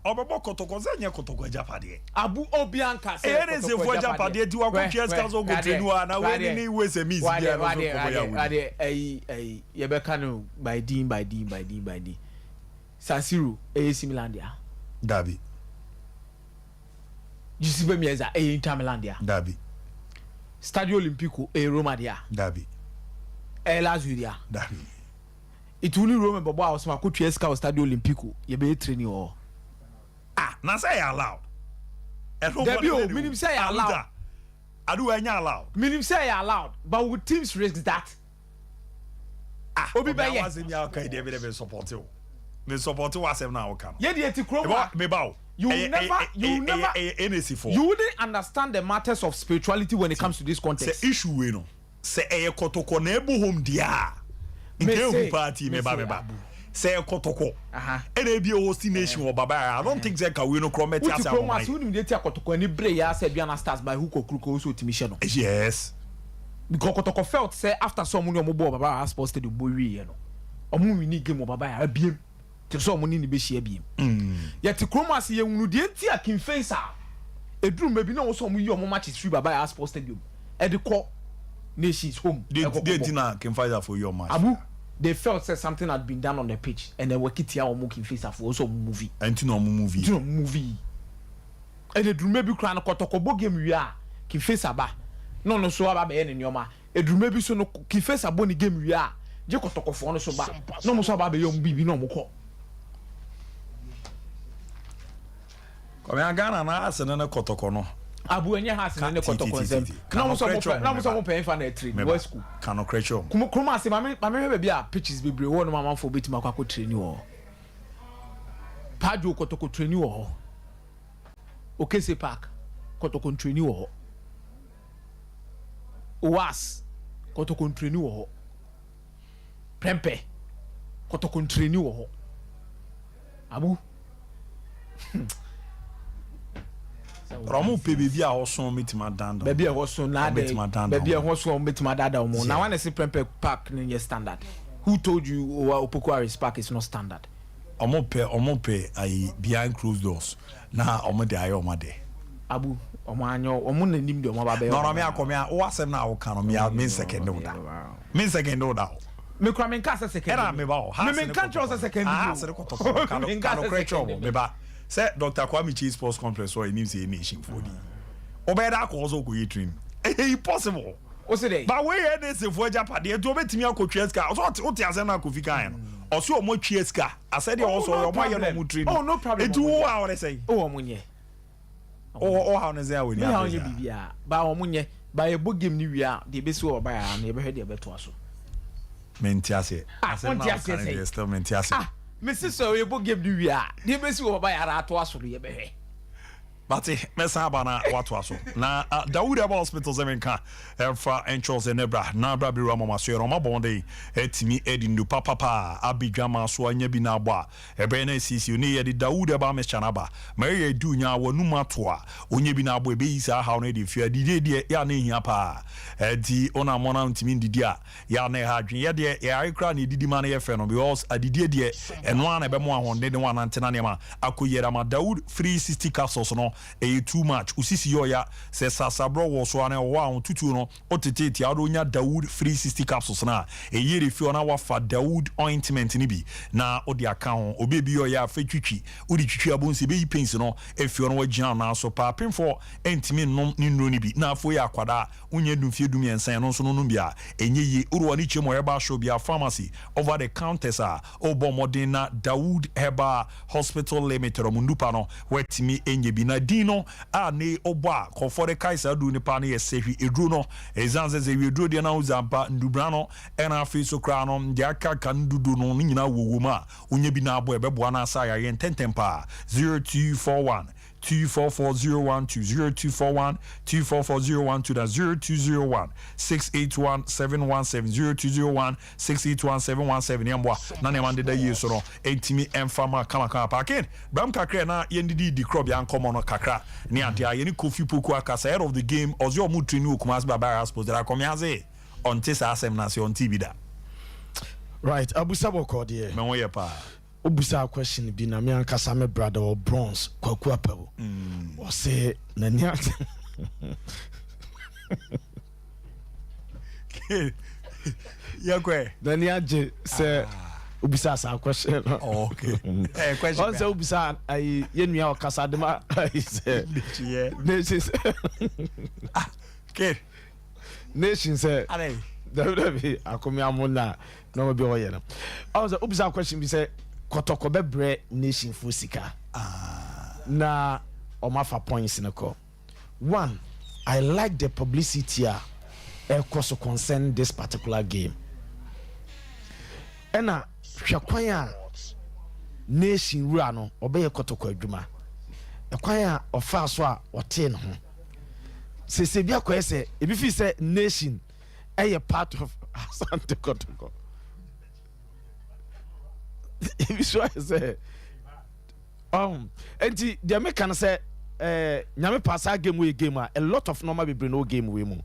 ɔbɛbɔ Kɔtɔkɔ sɛ nyɛ Kɔtɔkɔ agyapadeɛ. Abu, obi anka sɛ Ɛyɛ ne nsɛmfo agyapadeɛ ti wakɔtwa sika so kɔtwa nu a na wei ne ne wei sɛ miss bia no so kɔbɔ yɛ awodi. Wadeɛ, ɛyi yɛbɛka no by din by din by din by din. San Siro ɛyɛ AC Milan dea? Dabi. Giuseppe Meazza ɛyɛ Inter Milan dea? Dabi. Stadio Olimpico ɛyɛ Roma dea? Dabi. Ɛyɛ Lazio dea? Dabi. Itu ni Roma bɔbɔ a ɔsɔn akɔtua sika wɔ Stadio Olimpico, yɛbɛyɛ training wɔ hɔ. Ah, na sɛ ɛyɛ allowed ɛno? Dabi o, minim sɛ ɛyɛ allowed. Adu ɛnyɛ allowed. Minim sɛ ɛyɛ allowed, but would teams risk that? Ah, Obi bɛyɛ. Wasɛm yi a ɔka yi deɛ, bi de mi support o, mi support wasɛm na ɔka no. Yɛ deɛ ti kurom ha. Meba o. You will never, you will never, ɛyɛ NAC fo. You wouldn't understand the matters of spirituality when it comes to this context. Sɛ issue wei no, sɛ ɛyɛ Kɔtɔkɔ na ɛbɔ home deɛ a, nka ehu party. Meba, meba, sɛ ɛyɛ Kɔtɔkɔ ɛna ebi host Nation wɔ Baba, I don't think sɛ kawe no korɔ mɛte Wuti ase kurom akɔma ase yi. Wunim deɛ ti akɔtɔkɔ ani bere yɛ asɛ Aduana Stars by hook or crook o, so otimi hyɛ no. Because Kɔtɔkɔ felt sɛ after sɛ ɔmo ne ɔmo bɔɔ Baba Yara Sports Stadium bɔ wie yɛ no, ɔmo win game wɔ Baba Yara biem te sɛ ɔmo ne ne bɛhyia biem. Yɛte kurom ase, yɛhunu deɛ nti a King Faisal eduru mmebi na wɔn sɛ ɔmo yi ɔmo matches firi Baba Yara Sports Stadium ɛde kɔ Nations home. De ɛkɔ de kɔbɔ. ti na King Faisal for your match. Abu, they felt say something had been done on the pitch and then wɔkitia wɔn King Faisal for also ɔmo move. Ɛnti na ɔmo move. Nti na ɔmo move yi, ɛna duruma bi kura no, Kɔtɔkɔ bɔ game wie a, King Faisal ba na ɔno nso aba abɛyɛ ne nneɛma. Eduruma bi so no, Kifesa bɔ ne game wie a, gye Kɔtɔkɔfoɔ no so ba na ɔmo nso aba abɛyɛ ɔmo biribi na ɔmo kɔ. Kwame Ghana na ase ne ne kɔtɔkɔ no. Abu ɛnyɛ ha ase ne ne kɔtɔkɔ nsɛm. Na ɔmo nso ɔmo pɛ na ɔmo nso ɔmo pɛ nfa na ɛtiri ne wɔ school. Ka no korɛ kyerɛ ɔmo. Kum kurom ase maame maame hwɛ baabi a pitches bebree wɔ nom amanfoɔ betumi akɔ akɔ training wɔ hɔ. Padwo kɔtɔkɔ training wɔ hɔ. Okese Park kɔtɔkɔ ntraining wɔ hɔ. Oas kɔtɔkɔ ntraining wɔ hɔ. Prɛmpɛ kɔtɔkɔ ntraining wɔ hɔ. Abu. Ɔmo pɛ baabi a ɔso ɔmo betumi adandan. Baabi a ɛhɔ so na adɛ baabi a ɛhɔ so ɔmo betumi adada ɔmo. Na wɔn na ɛsɛ Prɛmpɛ Park no nyɛ standard. Who told you Owa Opoku Aris Park is not standard? Ɔmo pɛ ayi behind closed doors na ɔmo de ayɛ ɔmo ade. Abu, ɔmo anyɛ ɔmo n'anim de ɔmo aba bɛyɛ. Nɔrɔ mi akɔ mi a wo asɛm na awo kan no mi a mi nsɛkɛnde wo da, mi nsɛkɛnde wo da o. Mi kura mi nka sɛ second. Ɛna mi ba o. Mi mi nka nkyɛn sɛ second. Ah, sɛ kɔtɔkɔ kano kano korɛ kyerɛ ɔmo mi ba sɛ Dr Kwame Kyei Sports Complex wɔ enim sɛ ɛna ehyin fo di ɔbɛyɛ dɛ akɔ so kɔ yɛ training, ɛyɛ impossible. O se dɛ. Ba wei yɛ de sefo agyapadeɛ nti obetumi akɔtwa sika ɔsɛ ɔte ɔte asɛm na Kofi kan no, ɔsɛ ɔmo atwa sika asɛdeɛ ɔsɔ ɔyɛ ɔmo ayɛ no ɔmo training. Oh, no problem. Eti wo a ɔde sɛn? O, ɔmo nyɛ. Ɔ ɔhaw ne sɛn a wɔ ni? Mi ha ɔnyɛ abere saa. Biribiara ba ɔmo nyɛ ba yɛ bɔ game ni wie a, deɛ ebesi wɔ ɔba yɛ a na yɛbɛhwɛ deɛ ɛbɛtoa so. Mente aseɛ. Ah, asɛm wonte na aseɛ ɔka no sɛn? deɛ, still mente aseɛ. Ah, mesi sɛ yɛbɔ game ni wie a, deɛ ebesi wɔ ɔba yɛ ara atoa so no, yɛbɛhwɛ. Bate, mɛsan aba na watoa so na Dawood ɛba hospital sɛ menka ɛmfa nkyɛw sɛ ne bra na bra bɛwura mɔmasoɛ no ɔmabɔ mmɔden atumi adi ndu papapa a abɛdwama so anya bi no abɔ a ɛbɛyɛ no asiesie ne yɛde Dawood ɛba mixture no aba ma ɛyɛ adu nya wanum ato a ɔnya bi no abɔ, ɛbɛyi saa haw no de fie adidie deɛ yɛ a na ɛhia paa. Ɛnti wonam mɔna ntumi ndidi a yɛ a na ɛha adwene yɛ deɛ yɛyare koraa na ɛdidi ma no yɛ fɛ no, because adidie deɛ ɛno ara na ɛbɛmo ahoɔden ne wanante na nneɛma akɔ yie. Ama Dawood 360 capsules no ɛyɛ too much. Osisi yɛ ɔya sɛ sasaborɔ wɔ so ana ɛwɔ a ahotutuo no wotetete a wode wonya Dawood 360 capsules no a ɛyie de fie hɔ na wafa Dawood ointment no bi na wode aka ho. Obi ebi yɛ ɔyɛ a fɛ twitwi, wode twitwi abɔ nsi ɛbɛyi pains no ɛfie hɔ no wagyina wo nan so paa. Pemfoɔ ɛntumi nnom ne nnuro no bi na afei yɛ akwadaa wonyɛ du mfeɛ 13 ɛno nso no nom bi a ɛnyɛ yie. Wode w'ani kyerɛ mu herbal shop bi a, pharmacy, over the counters a wobɔ mmɔden na Dawood Herbal Hospital Limited ɔmo nnupa no watumi ɛnyɛ bi na din no a ne wobɔ a kɔfoɔ de kae saa duro nipa no yɛ sɛhwi eduro no, ɛsiane sɛ sɛhwi eduro deɛ na wodza mpa ndubra no ɛna afei so koraa no deɛ aka ka no dudu no ne nyinaa wɔ wɔ mu a wonya bi na abɔ ɛbɛboa no asa ayareɛ ntɛntɛm paa. 0241 244012, 0241 244012 da 0201 681 717, 0201 681 717. Yɛmboa na nneɛma ndeda yie so no ɛntumi ɛmfa ma kamakama paaken bram kakra na yɛndidi di korɔbea nkɔmmɔ no kakra ne adeɛ a yɛne Kofi Poku akasa ahead of the game. Ɔsɛ ɔmo training wɔ Kumase Baba Yara Sports dɛ akɔmea ase ɔnte saa asɛm no ase, ɔnte bi da. Right, abusa bɔkɔ deɛ. Me ho yɛ paa. Wobusa question bi na me ankasa me brother wɔ Bronze, Kwaku Apawu, ɔse n'ani ate. Yɛkɔɛ. N'ani agye sɛ wobusa saa question no. Oh, okay. Question ɔn sɛ wobusa ayi yɛn nua ɔkasa de ma ayi sɛ nation sɛ Okay. nation sɛ Ade. Dabi, akomi amo na na ɔmo bi ɔyɛ no, ɔn sɛ wobusa question bi sɛ Kɔtɔkɔ bɛbrɛ nation fo sika na ɔmo afa points no kɔ. One, I like the publicity a ɛkɔ so concern this particular game, ɛna hwɛ kwan a nation wura no ɔbɛyɛ Kɔtɔkɔ adwuma, ɛkwan a ɔfaa so a ɔtee ne ho sese bi akɔyɛ sɛ ebi fi sɛ nation ɛyɛ part of Asante Kɔtɔkɔ, ebi so ayɛ sɛ nti deɛ meka no sɛ Nyame pa saa game wei, game a a lot of nneɛma bebree na wɔ game wei mu,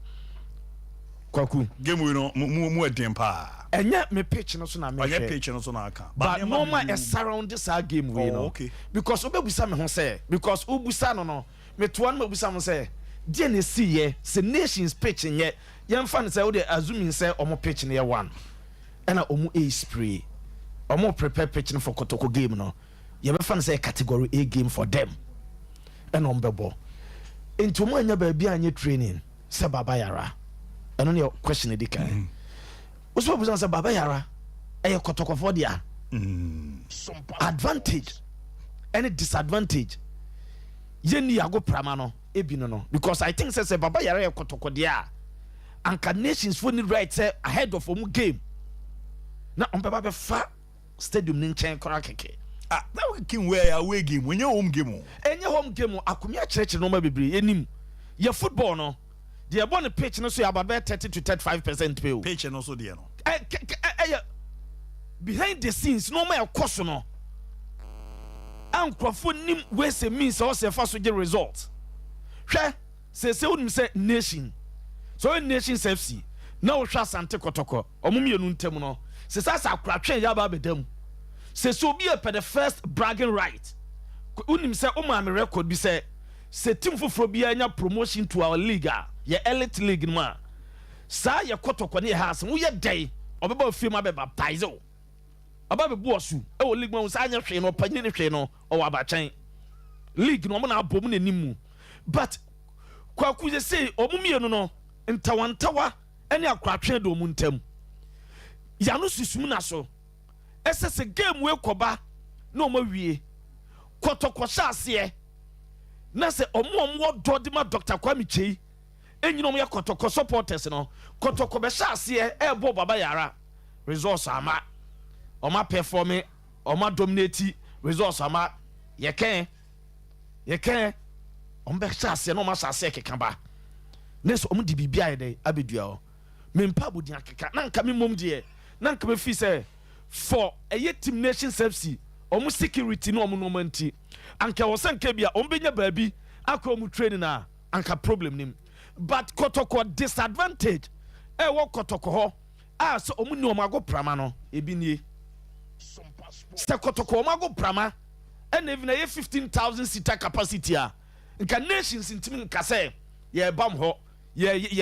Kwaku. Game wei no mu ɛden paa. Ɛnyɛ me pitch no so na mehwɛ. Ɔnyɛ pitch no so na aka. But nneɛma ɛ surround saa game wei no. Because wobɛbusa me ho sɛ, because wobusa no, metoa no mabusa mo sɛ deɛ na esi yɛ sɛ nations pitch nyɛ, yɛmfa no sɛ wode assuming sɛ ɔmo pitch no yɛ one ɛna ɔmo a spray, ɔmo prepare pitch no for Kotoko game no, yɛbɛfa no sɛ category A game for them ɛna ɔmo bɛbɔ, nti ɔmo anya baabi anyɛ training. Sɛ Baba Yara? Ɛno ne question edi kan. Wosɛ obusa sɛ Baba Yara ɛyɛ Kɔtɔkɔfoɔ dea? Advantage ɛne disadvantage yɛnni yago prama no ebi no, because I think sɛ Baba Yara yɛ Kɔtɔkɔ deɛ a, anka Nations fo ni right sɛ ahead of ɔmo game na ɔmo bɛba bɛfa stadium ne nkyɛn koraa kɛkɛ. Ah, that king where away game, when you home game o. Ɛnyɛ home game o. Akomi akyerɛkyerɛ nneɛma bebree. Yɛnim yɛ football no deɛ, ɛbɔ ne pitch no so yɛ about bɛyɛ 30 to 35% pay o. Pitch no so deɛ no. Ɛ kɛ kɛ ɛyɛ behind the scenes nneɛma ɛkɔ so no a nkurɔfoɔ nim ways and means a ɔsɛ ɛfa so gye result. Hwɛ, sese wonim sɛ Nation sɛ ɔyɛ Nations FC na wohwɛ Asante Kɔtɔkɔ, ɔmo mmienu ntam no sese asa akoratwɛn yɛ aba abɛda mu. Sese obi yɛ pɛ the first bragging right. Wonim sɛ wo maame record bi sɛ team foforɔ biara nya promotion to our league a yɛ elite league no mu a, saa yɛ Kɔtɔkɔ ne yɛ ha asɛm woyɛ dɛn, ɔbɛba ofie mu abɛ baptize wo, ɔba bɛbu ɔso ɛwɔ league mu a saa anyɛ hwee no, ɔpanyin ne hwee no ɔwɔ abakyɛn league no ɔmo na abɔ mu n'anim mu. But Kwaku sɛ sei ɔmo mmienu no ntawantawa ɛne akoratwe de ɔmo ntam yano susum na so ɛsɛ sɛ game wei kɔba na ɔmo awie. Kɔtɔkɔ hyɛ aseɛ na sɛ ɔmo a ɔmo wɔ dɔ de ma Dr Kwame Kyei ɛnyina ɔmo yɛ Kɔtɔkɔ supporters no, Kɔtɔkɔ bɛhyɛ aseɛ ɛɛbɔ Baba Yara, results ama ɔmo aperform, ɔmo adominate, results ama yɛkɛn yɛkɛn ɔmo bɛhyɛ aseɛ na ɔmo ahyɛ aseɛ keka ba ne sɛ ɔmo de biribi ayɛ dɛ abɛdua hɔ. Mempa abodin akeka na nka me mmom deɛ na nka mefi sɛ for ɛyɛ team Nations FC ɔmo security ne ɔmo nneɛma nti, anka wɔ sɛ nka bi a ɔmo bɛnya baabi akɔ ɔmo training a anka problem nim. But Kɔtɔkɔ disadvantage ɛwɔ Kɔtɔkɔ hɔ a sɛ ɔmo ni ɔmo ago prama no ebi nie sɛ Kɔtɔkɔ ɔmo ago prama ɛna ebi na ɛyɛ 15,000 seater capacity a, nka Nations ntumi nka sɛ yɛba mo hɔ,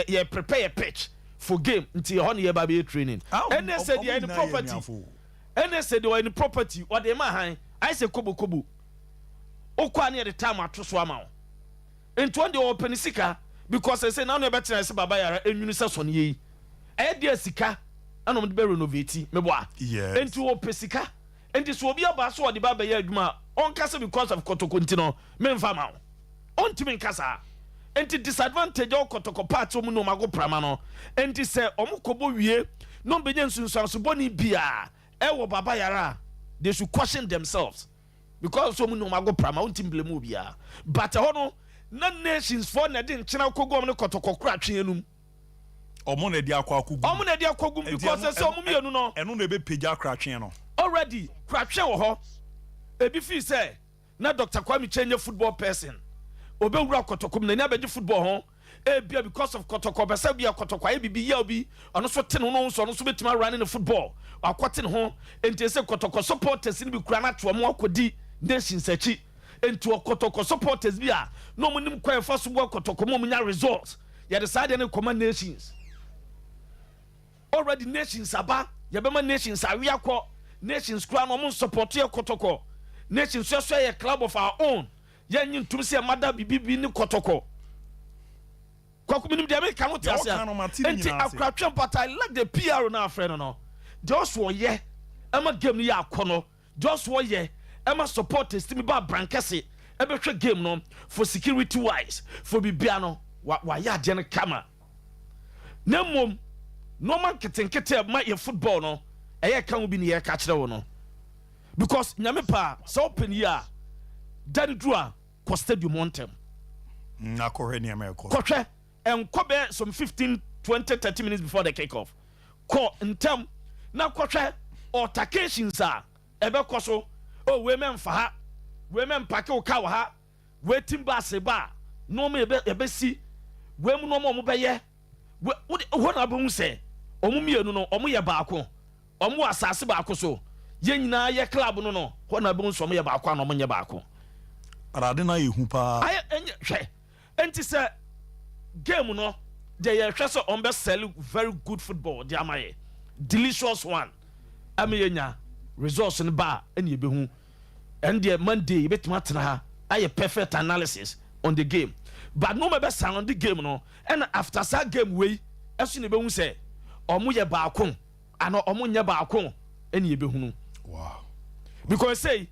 yɛ prepare yɛ pitch for game nti ɛhɔ ne yɛba bɛyɛ training. Ɛnɛ sɛ deɛ ɛne property, ɛnɛ sɛ deɛ ɔyɛ ne property ɔde ma han ayɛ sɛ kobokobo okɔ a ne yɛde time ato so ama wo. Nti wɔn deɛ ɔpɛ ne sika because ɛsɛ n'ano ɛbɛtena ɛsɛ Baba Yara enwunu sɛ sɔne yɛ yi ɛyɛ deɛ sika ɛna wɔn de bɛ renovate mɛbɔ a. Nti ɔpɛ sika nti sɛ obi aba so ɔde ba bɛyɛ adwuma a, ɔnkasa because of Kɔtɔkɔ nti no memfa ma wo, ɔntumi nka saa. Nti disadvantage a Kɔtɔkɔ party ɔmu ne ɔmo ago prama no nti sɛ ɔmo kɔbɔ wie na ɔmo bɛnya nsunsuanso bɔne bia ɛwɔ Baba Yara a, they should caution themselves because ɔmu ne ɔmo ago prama. Ɔntumi blame obiara, but ɛhɔ no na Nations foɔ na ɛde nkyɛn akɔgu ɔmo ne Kɔtɔkɔ kora atwe enum. Ɔmo na ɛde akɔ akɔgu. Ɔmo na ɛde akɔgu Nti because ɛsɛ ɔmo mmienu no ɛno na ɛbɛpagya akratwe no. Already kuratwe wɔ hɔ. Ebi fi sɛ na Dr Kwame Kyei nyɛ football person, obɛwura Kɔtɔkɔ mu n'ani abɛgye football ho ebia because of Kɔtɔkɔ bɛsɛ bia Kɔtɔkɔ ayɛ bibi yia bi, ɔno nso te ne ho nso ɔno nso bɛtumi awura ne ne football akɔte ne ho. Nti sɛ Kɔtɔkɔ supporters no bi kura n'ato ɔmo akɔdi Nations akyi. Nti ɔkɔtɔkɔ supporters bi a na ɔmo nim kwan fa so bɔ Kɔtɔkɔ mu ɔmo nya result, yɛde saa deɛ ne kɔma Nations. Already Nations aba, yɛbɛma Nations awe akɔ. Nations kura no ɔmo nsupport yɛ Kɔtɔkɔ. Nations yɛ so yɛ club of our own, yɛnyi ntum sɛ yɛmada bibi ne Kɔtɔkɔ. Kwaku, minim deɛ meka no te Deɛ ase ɔka no, mate ne nti nyinaa ase. Akoratwe, but I like the PR no afrɛ no deɛ ɔso ɔyɛ ɛma game no yɛ akɔ no, deɛ ɔso ɔyɛ ɛma supporters timi ba abrankɛse ɛbɛhwɛ game no for security wise for bibia no wayɛ adeɛ no kama. Na mmom nneɛma nketenkete a ɛma yɛ football no ɛyɛ ka ho bi ne yɛka kyerɛ wo no because Nyame paa sɛ wopɛ no yie a, da no duru a, kɔ stadium hɔ ntɛm. Akɔhwɛ nneɛma ɛkɔ. Kɔhwɛ, ɛnkɔ bɛɛ some 15, 20, 30 minutes before the kick off. Kɔ ntɛm na kɔhwɛ altercations a ɛbɛkɔ so. O wei mɛ nfa ha, wei mɛ mpark wo car wɔ ha, wei team bus ba a nneɛma yɛbɛsi wei mu, nneɛma a ɔmo bɛyɛ wode hɔ na abɛhu sɛ ɔmo mmienu no ɔmo yɛ baako, ɔmo wɔ asase baako so, yɛn nyinaa yɛ club no hɔ na abɛhu sɛ ɔmo yɛ baako a na ɔmo nyɛ baako. Ade no ayɛ hu paa. Ayɛ ɛnyɛ hwɛ. Nti sɛ game no deɛ, yɛhwɛ sɛ ɔmo bɛ sell very good football de ama yɛ delicious one ama yɛ nya results no ba a, ɛna yɛbɛhu. Ɛn deɛ Monday yɛbɛtumi atena ha ayɛ perfect analysis on the game. But nneɛma bɛ surround game no, ɛna after saa game wei ɛso na ebehu sɛ ɔmo yɛ baako ana ɔmo nyɛ baako, ɛna ebehunu. Because say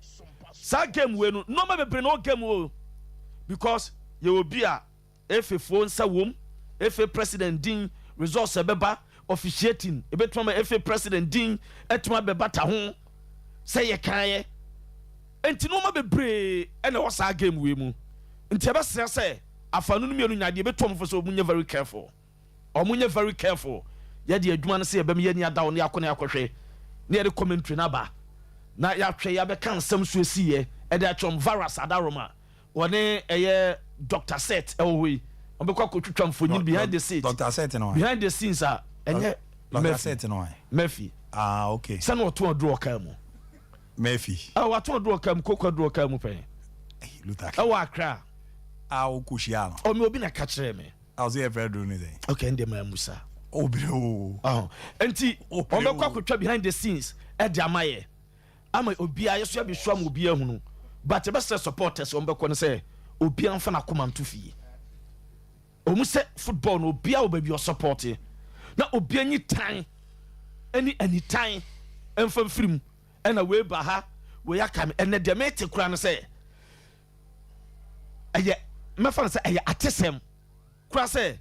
saa game wei no, nneɛma bebree na ɔ game o, because yɛ obi a FA foɔ nsa wom, FA president din, results ɛbɛba, officiating ebɛtuma ma FA president din ɛtuma bɛba ta ho sɛ yɛ kan yɛ. Nti nneɛma bebree ɛna ɛwɔ saa game wei mu, nti ɛbɛsrɛ sɛ afanu no mmienu nyadeɛ bɛtɔ mo fo sɛ ɔmo nyɛ very careful, ɔmo nyɛ very careful. Yɛde adwuma no sɛ yɛbɛm yɛni adaw ne yɛakɔ ne yɛakɔhwɛ ne yɛde commentary no aba na yɛahwɛ, yɛabɛka nsɛm so esiiɛ ɛde atwɛm virus adaroma wɔne ɛyɛ Dr Set ɛwɔ hɔ yi, wɔbɛkɔ akɔtwitwa mfonyin behind the scenes. Dr Set no? Behind the scenes a ɛnyɛ Dr Murphy. Set no? Murphy. Ah, okay. Sani wɔtɔn aduro ɔkaa mu. Murphy. Ɛ watɔn aduro ɔkaa mu, koko aduro ɔkaa mu pɛn. Luther. Ɛwɔ Accra. A wokɔ hyia no? Ɔmi obi na ka kyerɛ mi. A ɔsɛ yɛ fɛ duro ne sɛn? Okay, ndé maa musa. Obere o. Ɔhɔn, nti Obere wɔn bɛkɔ o. akɔtwa behind the scenes ɛde ama yɛ ama obiara yɛ so abɛsua ama obiara hunu, but ɛbɛsɛ supporters wɔn bɛkɔ no sɛ obiara nfa n'akoma nto fie. Wɔn sɛ football no, obiara wɔ baabi ɔsupport na obiara nyi tan ɛne anitan ɛnfa nfiri mu, ɛna wei ba ha, wei aka mi. Ɛnɛ deɛ mɛte kura no sɛ ɛyɛ mɛfa no sɛ ɛyɛ atesɛm kura sɛ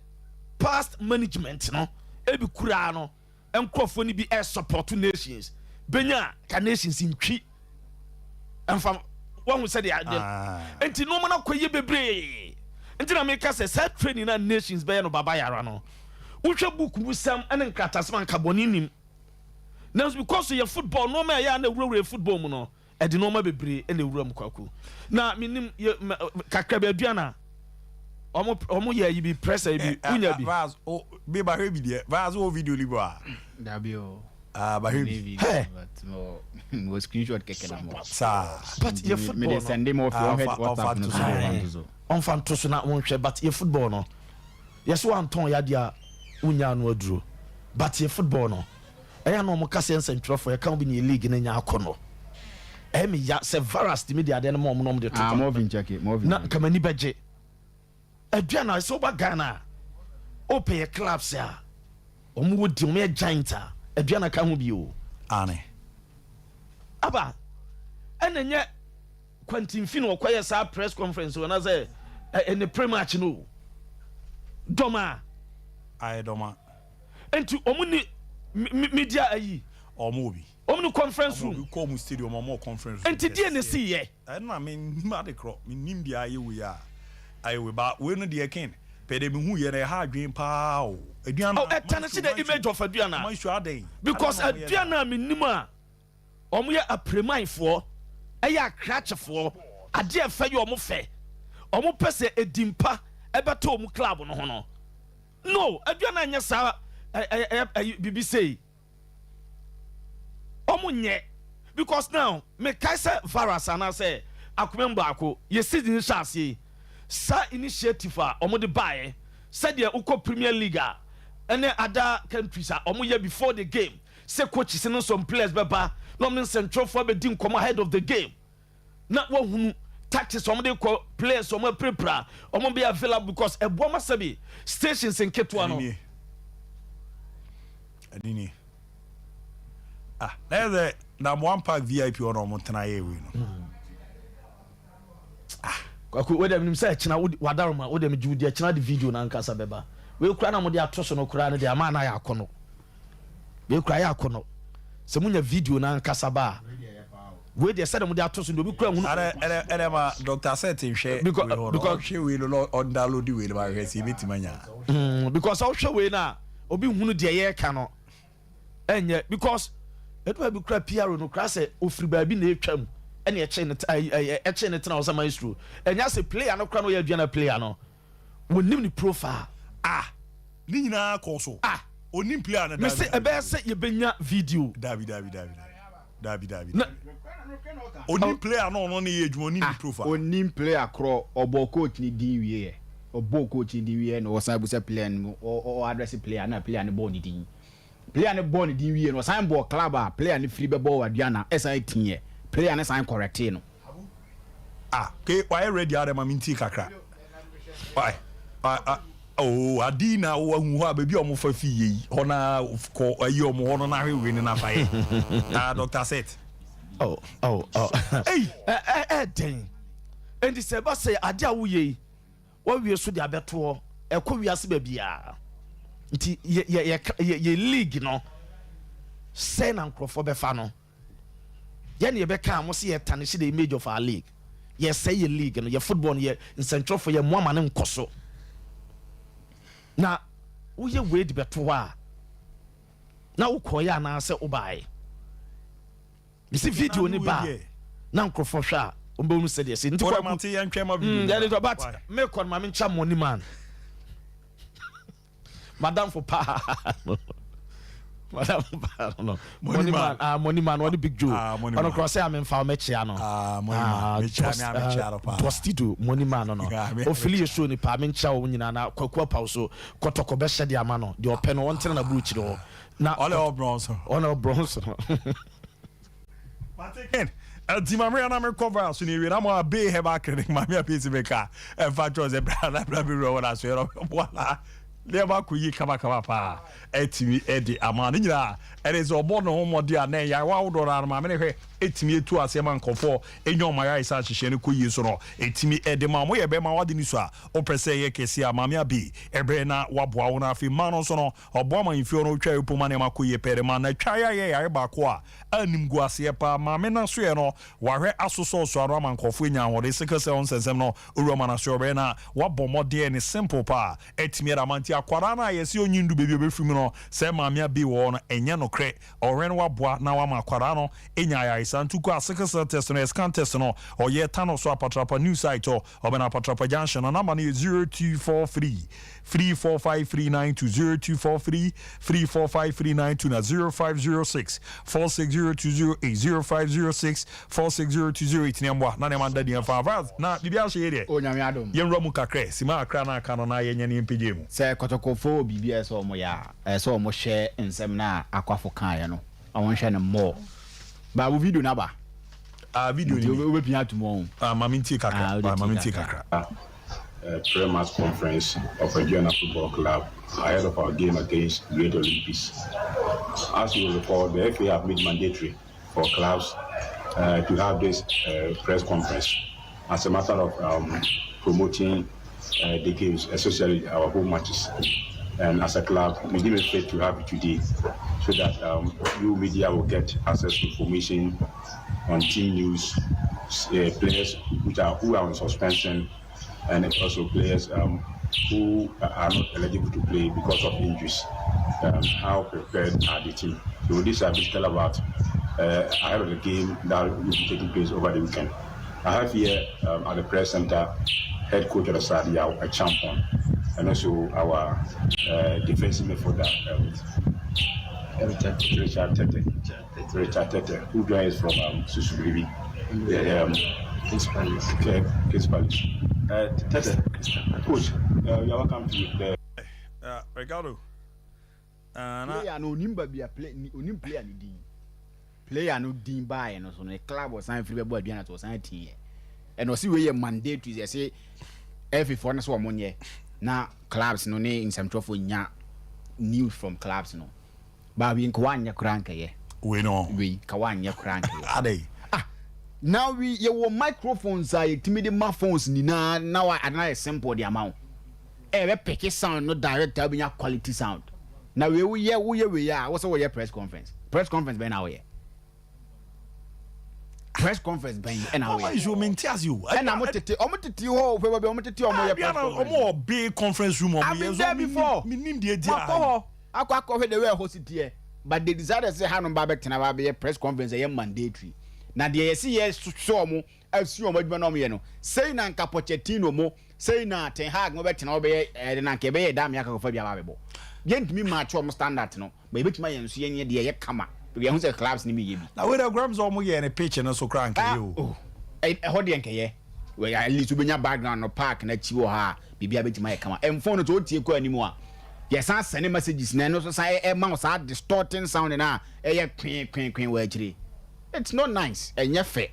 past management no ebi kura no, nkurɔfoɔ no bi ɛsupport Nations benya ka Nations ntwi ɛnfa wɔn sɛ deɛ adeɛ. Nti nneɛma no akɔ yie bebree, nti na meka sɛ saa training na Nations bɛyɛ no Baba Yara no, wohwɛ book mu sɛm ɛne nkratasɛm anka bɔne nim, nanso because yɛ football nneɛma a ɛyɛ a na ewurawura football mu no, ɛde nneɛma bebree ɛna ewura mu. Kwaku na menim yɛ kakra bi Aduana ɔmo yɛ yi bi press yi bi wunya bi. Vaz o bi ba hwɛ bi deɛ, Vaz o, video li bɔ a. Dabi o. Ah, ba hwɛ bi. Hey. But mo mo screenshot kɛkɛ na mo. Saa. But yɛ football Me de no send mo fi Ah, ɔhwɛ ɔfa WhatsApp no to so. so. Ɔfa to so. Ɔmfa nto so na wɔnhwɛ, but yɛ football no, yɛsɛ wantɔn yɛ adeɛ a wonya ano aduro, but yɛ football no, ɛyɛ na ɔmo kasa nsɛntwerɛfoɔ yɛka wo bi ne yɛ league no nya akɔ no, ɛyɛ me ya sɛ varas tumi de adeɛ no ma ɔmo na ɔmo de to Ah, fam. Marvin check it. Marvin. Na nka m'ani bɛgye. Aduana sɛ woba Ghana a, wopɛ yɛ clubs a ɔmo wɔ di, ɔmo yɛ giant a, Aduana ka ho bi o. Ane. Aba ɛna nyɛ kwantimfi na ɔkɔyɛ saa press conference wɔ na sɛ ɛne pre-match no o. Dɔm a Ayɛ dɔma. Nti ɔmo ni media ayi. Ɔmo obi. Ɔmo ni conference Ɔmo room. obi kɔ ɔmo stadium, ɔmo conference room. Nti deɛ ne si yɛ? Ɛna mi nim ade korɔ, mi nim deɛ ayɛ wei a ayɛ wei ba wei no deɛ ken pɛ de mi hu yɛ no, ɛha adwene paa o, Aduana. Oh, ɛtane si the image of Aduana. Maestro adan. Because Aduana a mi nim a ɔmo yɛ apremanfoɔ, ɛyɛ akrakyefoɔ, adeɛ ɛfɛ yɛ ɔmo fɛ, ɔmo pɛ sɛ edimpa ɛbɛtɔ ɔmo club no ho no no Aduana nyɛ saa. Ɛ ɛ ɛ ɛ bibi sei ɔmo nyɛ, because now mekae sɛ virus anaasɛ akoma mu baako yɛ season hyɛ aseɛ yi, saa initiative a ɔmo de baeɛ sɛdeɛ wokɔ Premier League a ɛne other countries a ɔmo yɛ before the game sɛ coaches no, some players bɛba na ɔmo ne nsɛntwerɛfoɔ bɛdi nkɔmɔ ahead of the game na wɔhunu tactics ɔmo de kɔ, players ɔmo apirapira, ɔmo bɛ available, because ɛboɔ ma sɛbi stations nketewa no. Ɛni nie, ah, na yɛ sɛ number one park VIP hɔ na ɔmo tena yɛ wei no. Kwaku wo dɛm nim sɛ ɛkyina wadaroma wo dɛm gye wo di, ɛkyina de video na nkasa bɛba. Wei kura na mo de ato so no kura no de ama na ayɛ akɔnɔ, wei kura ayɛ akɔnɔ sɛ mo nya video na nkasa ba a, wei deɛ sɛdeɛ mo de ato so no, obi kura hunu. Ɛdɛ ma Dr Set nhwɛ wei hɔ no. Ɔhwɛ wei no na ɔndownload wei no ma hwɛ sɛ ebɛtumi anya. Because ɔhwɛ wei no a, obi hunu deɛ yɛreka no ɛnyɛ, because ɛdu baabi kura PR no kura sɛ ofiri baabi na etwa mu ɛna ɛkyɛn ne ɛkyɛn ne tena ɔsɛ maestro, ɛnyɛ sɛ player no kura no ɔyɛ Aduana player no, wɔnim ne profile. Ah, ne nyinaa kɔ so. Ah. Onim player no. Mesi ɛbɛyɛ sɛ yɛbɛnya video. Dabi, dabi, dabi, dabi, dabi. Na Onim player no, ɔno ne yɛ adwuma, onim ne profile. Onim player korɔ, ɔbɔ coach ni din wie yɛ, ɔbɔ coach ni din wie yɛ na ɔsan busa player no, ɔ address player na player no bɔ ne din, player no bɔ ne din wie no, ɔsan bɔ club a player no firi bɛbɔ wɔ Aduana, ɛsan tiɛ player no san correct no. Ah, ke wayɛ ready adɛ ma mi nti kakra why. Ah, ah, oh, adi na wahu hɔ a baabi a wɔfa fi yɛ yi hɔ na kɔ ayi wɔn hɔ no na ahwehwɛ ne nafa yɛ. Ah, Dr. Set. Oh. Hey. Ɛ ɛ ɛ dɛn nti sɛ ɛba sɛ ade a woyɛ yi, wawie so de abɛtoɔ, ɛkɔ wiase baabiaa. Nti yɛ league no sɛ na nkurɔfoɔ bɛfa no, yɛne yɛbɛka a mo sɛ yɛ tarnish the image of our league, yɛsɛ yɛ league no, yɛ football no, yɛ nsɛntwerɛfoɔ, yɛ mmoama no nkɔ so na woyɛ wei de bɛto hɔ a na wokɔɔyɛ anaasɛ wobaeɛ mesi video ne ba a, na nkurɔfoɔ hwɛ a wɔmbɛhunu sɛdeɛ sɛ nti. Wɔde Kwaku mate yɛn twɛn ma video. Yɛde tɔ, but Why? mekɔ no ma menkyɛ money man, madamfo paa no, madamfo paa no, money man, ah, money man ɔne Big Joe. Ah, Money ɔno Man. korɔ sɛ a memfa wo mɛkyea no. Ah, Money Man. Mekyea me a mekyea no paa. Tostido money man no. Yeah, ofili yɛ show ni paa. Menkyea wo nyinaa na Kwaku Apaw so Kɔtɔkɔ bɛhyɛ de ama no deɛ ɔpɛ no, ɔntena na burukyiri hɔ na Ɔle ɔbrɔn so. Ɔne ɔbrɔn so no. Ken, nti maame ya na me cover so ne wie na mo abe herbal clinic, maame abe si me ka ɛmfa kyerɛ sɛ bra na bra bi wura wɔn aso yɛrɛ ɔboa na nneɛma akɔ yie kamakama paa. Ɛtumi ɛde ama ne nyinaa ɛde sɛ ɔbɔ ne ho mmɔde a na ɛyɛ awa ahodoɔ no ano maame ne hwɛ ɛtumi etu aseɛ ma nkɔfoɔ ɛnya ɔmo ayɛ ayesa ahyehyɛ no kɔ yie so no, ɛtumi ɛde ma ɔmo yɛ bɛrima wade ne so a ɔpɛ sɛ ɛyɛ kɛseɛ a, maame abe ɛbɛn na waboa wo no. Afei mmaa no nso no, ɔboa ma mfie no otwa epo ma nneɛma kɔ yie pɛɛ de ma na twa yɛ ayɛ yare baako a anim gu aseɛ paa. Maame no so yɛ no wahwɛ asosɔɔso ano ama nkɔfoɔ anya ahoɔden sickle cell nsɛnsɛm no owura ma no so ɔbɛyɛ na wabɔ mmɔden ne simple paa ɛtumi ɛda ama. Nti akwadaa no a yɛsi onyi ndu baabi a obɛfiri mu no sɛ maame abi wɔ hɔ no, ɛnyɛ nokorɛ. Ɔhwɛ no waboa na wama akwadaa no anya ayaresa. Nti kɔ a sickle cell test no, scan test no, ɔyɛ tano so Apatrapa new site hɔ, ɔbɛn Apatrapa junction no. Number no yɛ 0243 345392, 0243 345392 na 0506 460208, 0506 460208. Ne mboa na nneɛma nda deɛ fa avaz na biribi ahyɛ yɛ deɛ. Onyame adom. Yɛnwura mu kakra sima akra na aka no na yɛnyɛ ne yɛmpagye mu. Sɛ Kɔtɔkɔfoɔ wɔ biribi a ɛsɛ ɔmo yɛ a, ɛsɛ ɔmo hyɛ nsɛm na akwafo kaeɛ no, ɔmo nhwɛ no mmɔɔ baabu video naba. Ah, video nti ni. Wobɛpia atom ɔho. Ah, ma mentie kakra. Ah, wode Ah, ma tie mentie kakra. kakra. Pre-match conference of Aduana Football Club ahead of our game against Great Olympics. As you will recall, the FA have made mandatory for clubs to have this press conference as a matter of promoting the games, especially our home matches. And as a club, we deem it fit to have it today so that you media will get access to information on team news, players which are who are on suspension, and also players who are not eligible to play because of injuries. How prepared are the team? So these are basically about ahead of the game that will be taking place over the weekend. I have here at the press center head coach of the side, Yaw Acheampong, and also our defensive midfielder, Richard Tete. Richard Tete, who joins from Susubiribi. Yeah, Kings Palace. Okay, Kings Palace. Tete, coach, you are welcome to the Ricardo na Player no onim baabi a play onim player no din, player no din baeɛ no so no, club ɔsan firi bɛbɔ Aduana so ɔsan tiiɛ ɛna ɔsi wei yɛ mandatory sɛ ɛsɛ ɛfifoɔ no sɛ ɔmo nyɛ na clubs no ne nsɛmtwerɛfoɔ nya news from clubs no. Baabi nka wanyɛ koraa nkɛyɛ. Wei no. Wei ka wanyɛ koraa nkɛyɛ. Adɛn? Now we yɛwɔ microphones a yɛtumi de ma phones nyinaa na wa adana yɛ simple de ama wo, ɛbɛ pick sound no direct a wobɛnya quality sound. Na wei woyɛ wei a wosɛ woyɛ press conference, press conference bɛn na woyɛ? Press conference bɛn ɛna Mama woyɛ? isu mente ase o. Ɛna mo tete, ɔmo tete hɔ fɛ baabi ɔmo tete, ɔmo yɛ press Aduana conference. ɔmo wɔ big conference room ɔmo I've yɛ been so there before. Minim deɛ di Makɔ a hɔ akɔ hwɛ the way ɛhɔ si teɛ, but they decided sɛ hanom ba bɛtena ba bɛyɛ press conference, ɛyɛ mandatory na deɛ yɛsi yɛ so ɔmo asu ɔmo adwuma na ɔmo yɛ no sei na nka Pochettino mo sei na Ten Hag mo bɛtena hɔ bɛyɛ ɛde na nka ɛbɛyɛ dam yɛ akɔkɔfa bi aba abɛbɔ. Yɛntumi match ɔmo standard no, but yɛbɛtumi ayɛ nso yɛnyɛ deɛ ɛyɛ kama because yɛho sɛ clubs no mi yɛ bi. Na wei dɛ grams ɔmo yɛ ne pitch no so koraa nkɛyɛ o. Oh, ɛhɔ deɛ nkɛyɛ. Well, at least wobɛnya background no, park n'akyi wɔ ha a biribiara bɛtumi ayɛ kama. Ɛmfon no sɛ wotie kɔ anim a yɛsan sɛne messages na ɛno nso san ɛma wo saa distorting sound no a ɛyɛ kwee kwee kwee wɔ akyire. It's not nice, ɛnyɛ fɛ,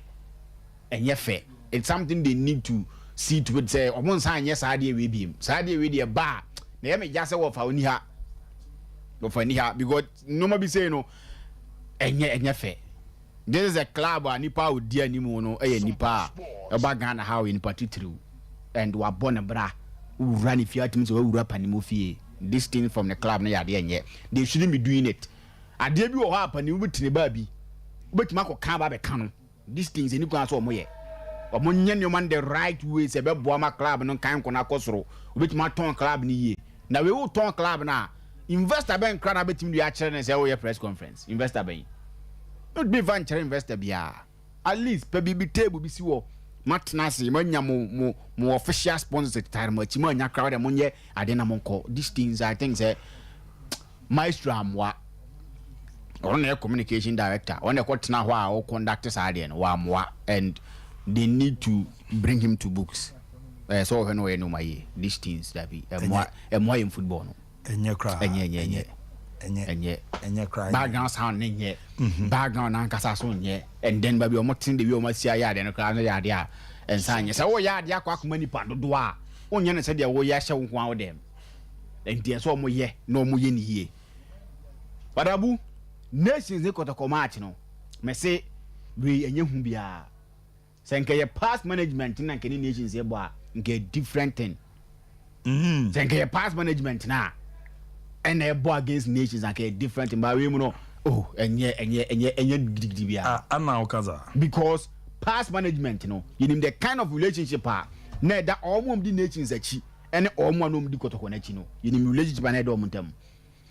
ɛnyɛ fɛ. It's something they need to see to it sɛ ɔmo nsan nyɛ saa adeɛ wei biem. Saa adeɛ wei deɛ ba a, na ɛyɛ me ya sɛ wɔfa oni ha, wɔfa ni ha, because nneɛma bi sei no ɛnyɛ ɛnyɛ fɛ. This is a club a nipa a odi anim no yɛ nipa a ɛba Ghana ha, ɔyɛ nipa titiriw and wabɔ ne bra. Wowura ne fie atumi sɛ wawura panimo fie. This thing from the club no yɛ adeɛ nyɛ, they shouldn't be doing it. Adeɛ bi wɔ hɔ a panimo bi tene baabi wobɛtumi akɔka aba abɛka no. These things ɛni kwan sɛ ɔmo yɛ. Ɔmo nyɛ nneɛma no the right way sɛ ɛbɛboa ma club no nkan nkɔ no akɔ soro. Wobɛtumi atɔn club no yie. Na wei, wotɔn club no a, investor bɛn kora na wobɛtumi de akyerɛ no sɛ woyɛ press conference? Investor bɛn? Wotumi fa nkyerɛ investor biara. At least pɛ biribi, table bi si hɔ, matena ase, manya mo official sponsors tetare mo akyi, moanya kora wode monyɛ ade na monkɔ. These things, I think sɛ Maestro amoa. Ɔno na yɛ communication director, ɔno na ɛkɔ tena hɔ a ɔ conduct saa adeɛ no, wamoa and they need to bring him to books. Sɛ ɔhwɛ no, ɔyɛ no ma yie. These things, dabi, ɛmoa yɛn football no. Ɛnyɛ koraa. Ɛnyɛ, ɛnyɛ, ɛnyɛ. Ɛnyɛ. Ɛnyɛ. Ɛnyɛ koraa. Background sound ne nyɛ, background nankasa so nyɛ, and then baabi a ɔmo tene de wi a ɔmo asi ayɛ adeɛ no koraa no yɛ adeɛ a ɛnsa nyɛ. Sɛ wɔyɛ adeɛ akɔ akoma nipa dodoɔ a, wonyɛ no sɛdeɛ wɔyɛ ahyɛ wo nko ara wo dɛm. Nti ɛsɛ ɔmo yɛ na ɔmo yɛ ne yie. Badabu Nations ne Kɔtɔkɔ match no, mɛse wei ɛnyɛ hu biara. Sɛ nka yɛ past management na nka ne Nations yɛ bɔ a, nka yɛ different thing. Sɛ nka yɛ past management na ɛna ɛbɔ against Nations, nka yɛ different thing, but wei mu no, oh, ɛnyɛ gidigidi biara. Ah, ana ɔkaza. Because past management no, yɛnim the kind of relationship a na ɛda ɔmo a ɔmo di Nations akyi ɛne ɔmo a na ɔmo di Kɔtɔkɔ n'akyi no. Yɛnim relationship a na ɛda ɔmo ntam.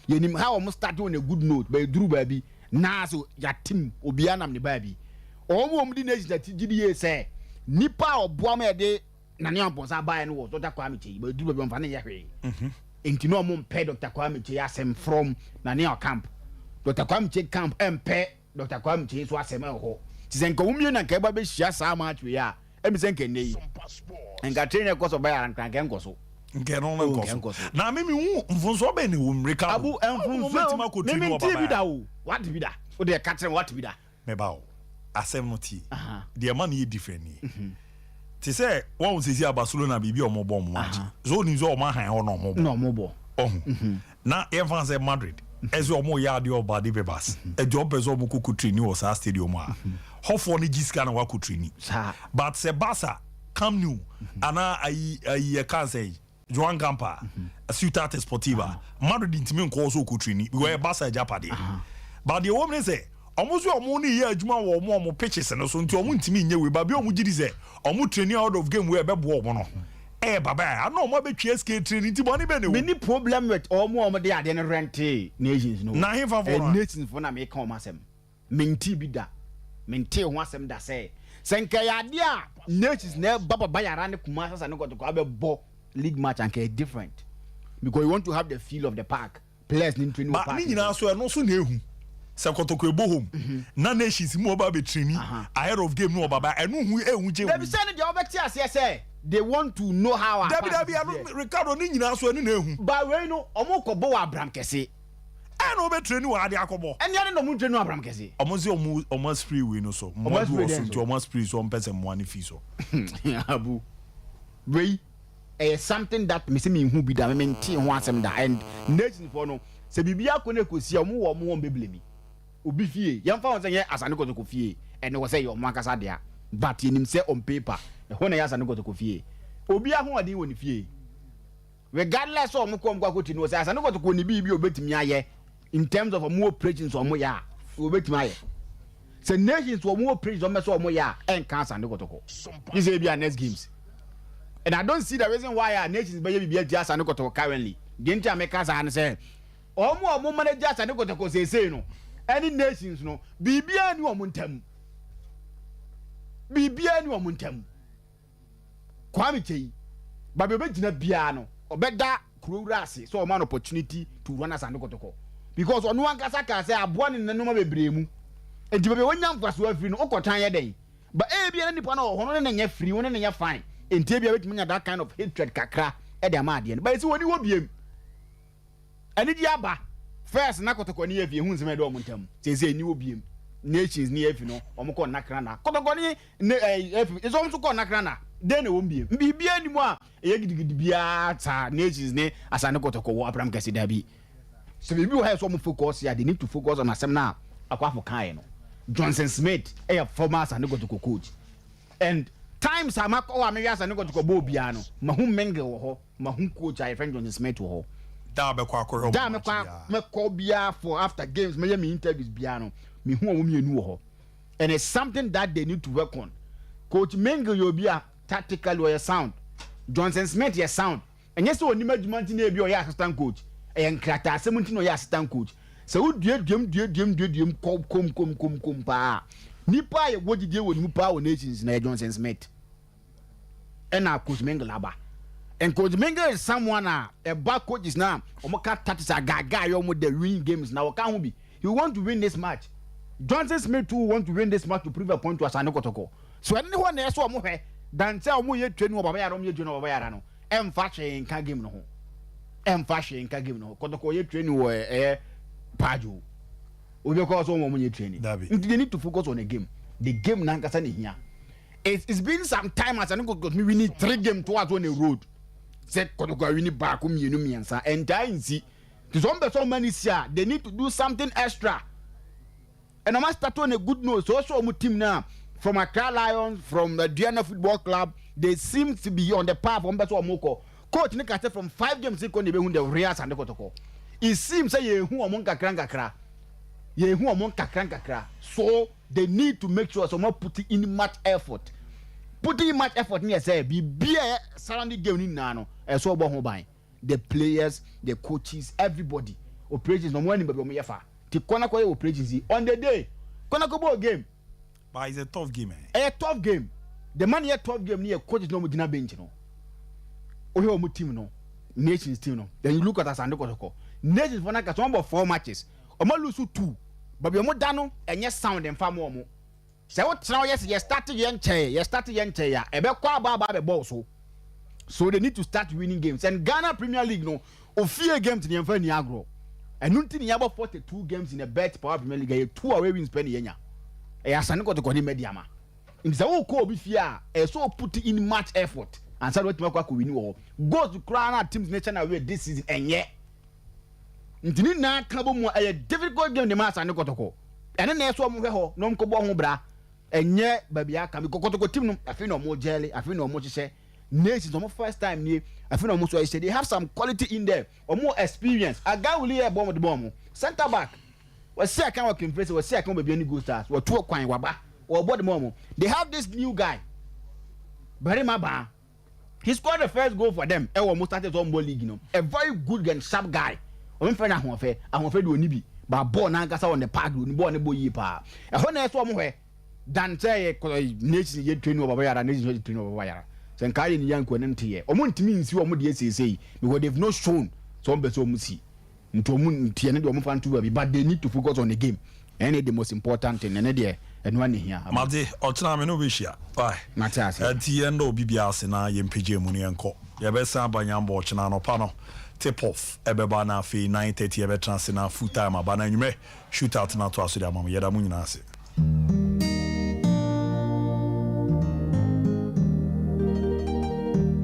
Yɛnim how ɔmo start on a good note, but eduru baabi naa so yatim, obiara nam ne baabi. Ɔmo a ɔmo di Nations akyi gyi di yie sɛ nipa a ɔboa ma yɛde Nane Ampɔnsa abaeɛ no wɔ Dr Kwame Kyei, but eduru baabi ɔmfa ne nyɛ hwee. Nti na ɔmo mpɛ Dr Kwame Kyei asɛm from Nane camp. Dr Kwame Kyei camp ɛmpɛ Dr Kwame Kyei nso asɛm ɛwɔ hɔ. Ti sɛ nka wɔn mmienu na nka ɛba bɛhyia saa match wei a, ɛmi sɛ nka nnɛ yi nka train ɛkɔ so ɔbɛyɛ ara nka nkɔ so. Nkɛ no no Oh, nkɔ nkɛ nkɔ so. So. Na me hu mfonsoɔ bɛn ne wɔ mu, Ricardo? Abu, mfomso mímí ntí bi da o, wate bi da o de ɛka kyerɛ wate bi da. Mɛba o, asɛm no tie. Aha. Deɛ ɛma no yɛ different nie, te sɛ wɔn sisi a Barcelona biribi a wɔn bɔ wɔn match so, onim sɛ wɔn ahan hɔ na wɔn bɔ. Na ɔmo bɔ. Ɔho na yɛmfa sɛ Madrid ɛsɛ ɔmo yɛ adeɛ ɔba de bebas ɛdi ɔpɛ sɛ ɔmo koko training wɔ saa stadium a hɔfoɔ no gye sika na wakɔ training. Saa. But sɛ Barca Camp Nou anaa ayi yɛ kan sɛ Joan Gamper, Ciutat Esportiva, Madrid ntumi nkɔɔ so ɔkɔ training because ɛyɛ Barca agyapadeɛ. But deɛ wɔm ne sɛ ɔmo so ɔmo ne yɛ adwuma wɔ ɔmo pitches no so, nti ɔmo ntumi nyɛ wei. Baabi a ɔmo gyi di sɛ ɔmo training out of game wei ɛbɛboa ɔmo no ɛyɛ baba a ana ɔmo abɛtwa SK training, nti bɔne bɛ ne Me wo. ni problem with ɔmo a ɔmo de adeɛ no rente Nations no. Na ahemfa fo no a? Nations fo na meka ɔmo asɛm. Mente bi da, mente ho asɛm da sɛ nka yɛ adeɛ a Nations na ɛba Baba Yara ne Kumasi Asa ne Kɔtɔkɔ abɛbɔ league match, anka yɛ different, because you want to have the feel of the park, players ni training wɔ Ba park. ne nyinaa so, ɛno so na ehu sɛ Kɔtɔkɔ ebo home na Nations mu ɔba abɛtraining ahead of game no, ɔba ba ɛno hu ehu gye. Dabi, sɛ ne deɛ ɔbɛte aseɛ sɛ they want to know how our Dabi. park Dabi. is Ɛno there. Ricardo, ne nyinaa so ɛno na ehu. Ba wei no, ɔmo kɔ bɔ wɔ Abram Kɛse. Ɛna ɔbɛtraining wɔ ade akɔbɔ. Ɛne ade na ɔmo train wɔ Abram Kɛse. Ɔmo sɛ ɔmo spray wei no so mmoa bi spray wɔ so dɛn nti so? Ɔmo spray so, ɔmo pɛ sɛ mmoa no fi so. Abu, wei ɛyɛ something that me sɛ me hu bi da, me mente ho asɛm da. And Nations fo no, sɛ biribi akɔ no ekosi a, ɔmo wɔ ɔmo wɔn bebree mi obi fie, yɛmfa wɔn sɛ yɛ Asante Kɔtɔkɔ fie, ɛne wɔ sɛ yɛ ɔmo ankasa dea, but yɛnim sɛ on paper ɛhɔ na yɛ Asante Kɔtɔkɔ fie. Obi ahoɔden wɔ ne fie, regardless sɛ ɔmo kɔ akɔti no wɔ sɛ Asante Kɔtɔkɔ ne biribi a obetumi ayɛ in terms of ɔmo operations ɔmo yɛ a, obetumi ayɛ sɛ Nations ɔmo operations ɔmo sɛ ɔmo yɛ a, ɛnka Asante Kɔtɔkɔ yi sɛ ebi a next games. And I don't see the reason why a Nations bɛyɛ biribi ati Asante Kɔtɔkɔ currently. Deɛ nti a meka saa ne sɛ ɔmo a ɔmo manage Asante Kɔtɔkɔ seesei no ɛne Nations no, biribiara ni ɔmo ntam, biribiara ni ɔmo ntam. Kwame Kyei, baabi ɔbɛgyina biara no, ɔbɛda kuro wura ase sɛ ɔma no opportunity to run Asante Kɔtɔkɔ, because ɔno ankasa kaa sɛ aboa ne nneɛma bebree mu. Nti baabi a wɔnya mfasoɔ afiri no, wokɔtan yɛ dɛn? But ebi na nipa no wɔ hɔ no ne ne nyɛ free, wɔne ne nyɛ fine, nti ebi a bɛtumi nya that kind of hatred kakra ɛde ama adeɛ no. But esi wɔn ni wɔ biem, anigye aba. First na Kɔtɔkɔ ne yɛ fi ehu nsɛm ɛdɛ ɔmo ntam. Sese eni wɔ biem, Nations ne yɛ fi no, ɔmo kɔ nnakra na Kɔtɔkɔ ne ɛfi nso, ɔmo nso kɔ nnakra na Den na ɛwɔ mu biem? Biribiara nni mu a ɛyɛ gidigidi biara saa Nations ne Asante Kɔtɔkɔ wɔ Apram Kɛse dabi. Sɛ biribi wɔ hɔ a ɛsɛ sɛ wɔn focus a, they need to focus on asɛm no a Akuafo kaeɛ no. Johnson Smith yɛ former Asante Kɔtɔkɔ coach and times a makɔ hɔ a mehwɛ Asante Kɔtɔkɔ bɔɔl biara no, mahu Mingle wɔ hɔ, mahu coach a yɛfrɛ no Johnson Smith wɔ hɔ. Da a bɛkɔ akɔhwɛ Da a mɛkɔ a mɛkɔ biara for after games mɛyɛ me interviews biara no, mehu wɔn mmienu wɔ hɔ and it's something that they need to work on. Coach Mingle yɛ obi a tactically ɔyɛ sound, Johnson Smith yɛ sound. Ɛnyɛ sɛ ɔnim adwuma nti na ebia ɔyɛ assistant coach, ɛyɛ nkrataasɛm nti na ɔyɛ assistant coach. Sɛ woduaduam duaduam duaduam kɔ kom kom kom kom paa a, nipa a yɛwɔ gyidie wɔ ne mu paa wɔ Nations no ɛyɛ Johnson Smith ɛna Coach Mingle aba. And Coach Mingle is someone a ɛba coaches no a wɔka tactics a gaagaa yɛ wɔn dɛ win games na wɔka ho bi. He want to win this match. Johnson Smith too want to win this match to prove a point to Asante Kotoko. So ɛno ne hɔ na ɛsɛ wɔn hwɛ than sɛ wɔn yɛ training wɔ Baba Yara wɔn yɛ training wɔ Baba Yara no. Ɛmfa hwee nka game no ho. Ɛmfa hwee nka game no ho. Kɔtɔkɔ yɛ training wɔ ɛyɛ Paajo. Obi bɛkɔ so wɔn wɔn nyɛ training. Dabi. Nti they need to focus on the game. The game nankasa na ehia. It's, it's been some time as ɛno kɔtɔkɔ mi winning three game towards on the road. Sɛ kɔtɔkɔ awini baako mmienu mmiɛnsa ɛntaa nsi. Nti sɛ wɔn bɛ sɛ wɔn ani si a they need to do something extra. And ɔmo start on a good note. So also ɔmo team now from Accra Lions, from Aduana Football Club, they seem to be on the path. Ɔmo bɛ sɛ ɔmo kɔ. Coach ne ka sɛ from five games kɔ na ebehu the real Asante Kotoko. It seems sɛ yɛn hu ɔmo nkakra nkakra. Yɛn hu ɔmo nkakra nkakra. So they need to make sure sɛ ɔmo put in much effort. Putting in much effort ne yɛ sɛ biribi a surrounding game ni nyinaa no ɛsɛ ɔbɔ ho ban. The players, the coaches, everybody. Operations na ɔmo anim baabi ɔmo yɛ fa. Ti kɔnakɔ yɛ operations yi on the day kɔnakɔ bɔ game. But it's a tough game eh. Ɛyɛ tough game. The man yɛ tough game ni yɛ coaches na ɔmo gyina bench no. Wohwɛ ɔmo team no, Nations team no. Then you look at Asante Kotoko. Nations fo n'aka so ɔmo bɔ four matches. Ɔmo lose two. Baabi ɔmo da no ɛnyɛ sound nfa mo ɔmo. Sɛ wotena hɔ yɛ sɛ yɛ start yɛ nkyɛn yɛ start yɛ nkyɛn a ɛbɛkɔ aba aba abɛbɔ so. So they need to start winning games. And Ghana Premier League no ofie games ni yɛn fɛ ni agorɔ. Ɛnu nti ni yɛabɔ 42 games in the betPawa Premier League ɛyɛ two away wins pɛ ni yɛnya. Ɛyɛ Asante Kotoko ne Medeama. Nti sɛ wokɔ obi fie a ɛyɛ so put in much effort ansa na watumi akɔ akɔ win wɔ hɔ. Goals koraa na teams ne kyɛn away this season ɛnyɛ. Nti ne nyinaa ka bɔ mu a ɛyɛ difficult game de ma Asante Kotoko. Ɛne na ɛsɛ ɔmo hwɛ hɔ na ɔmo kɔ bɔ ho bra. Ɛnyɛ baabi aka mi Kotoko team no afei na ɔmo gel afei na ɔmo hyehyɛ. Nations ɔmo first time nie afei na ɔmo so ɛhyɛ they have some quality in there. Ɔmo experience. Agawuli yɛ bɔ ɔmo de bɔ ɔmo centre back. Wɔsi akan wɔ Kimfrese wɔsi akan wɔ Bibiani Gold Stars wɔtu kwan waba wɔbɔ de ma ɔmo. They have this new guy Barima Baa. He scored the first goal for them ɛwɔ ɔmo started ɔmo bɔ league no. A very good and sharp guy. Ɔmo fɛ no ahoɔfɛ ahoɔfɛ de oni bi ba bɔɔl n'ankasa on the park de oni bɔɔl ne bɔ yie paa. Ɛhɔ na ɛsɛ ɔmo hwɛ dan sɛ yɛ kɔ Nation yɛ training wɔ Baba Yara Nation yɛ training wɔ Baba Yara. Sɛ nkaa yɛ ne yanko ne nte yɛ ɔmo ntumi nsi ɔmo deɛ seesei because they have not shown sɛ ɔmo bɛ sɛ ɔmo si nti ɔmo ntiɛ ne deɛ ɔmo fa nto baabi but they need to focus on the game. Ɛne the most important thing ɛne deɛ ɛno ani hia. Mate ɔkyena me ne wobɛhyia. Bye. Mate ase. Ɛnti yɛndɔ obi bia ase na yɛmpagya mu no yɛnkɔ. Yɛbɛsan aba nyambɔ ɔkyena anɔpa no tip off ɛbɛba na afei 9:30 yɛbɛtena ase na full time aba na anwummerɛ shootout no atoa so de ama mo. Yɛda mo nyinaa ase.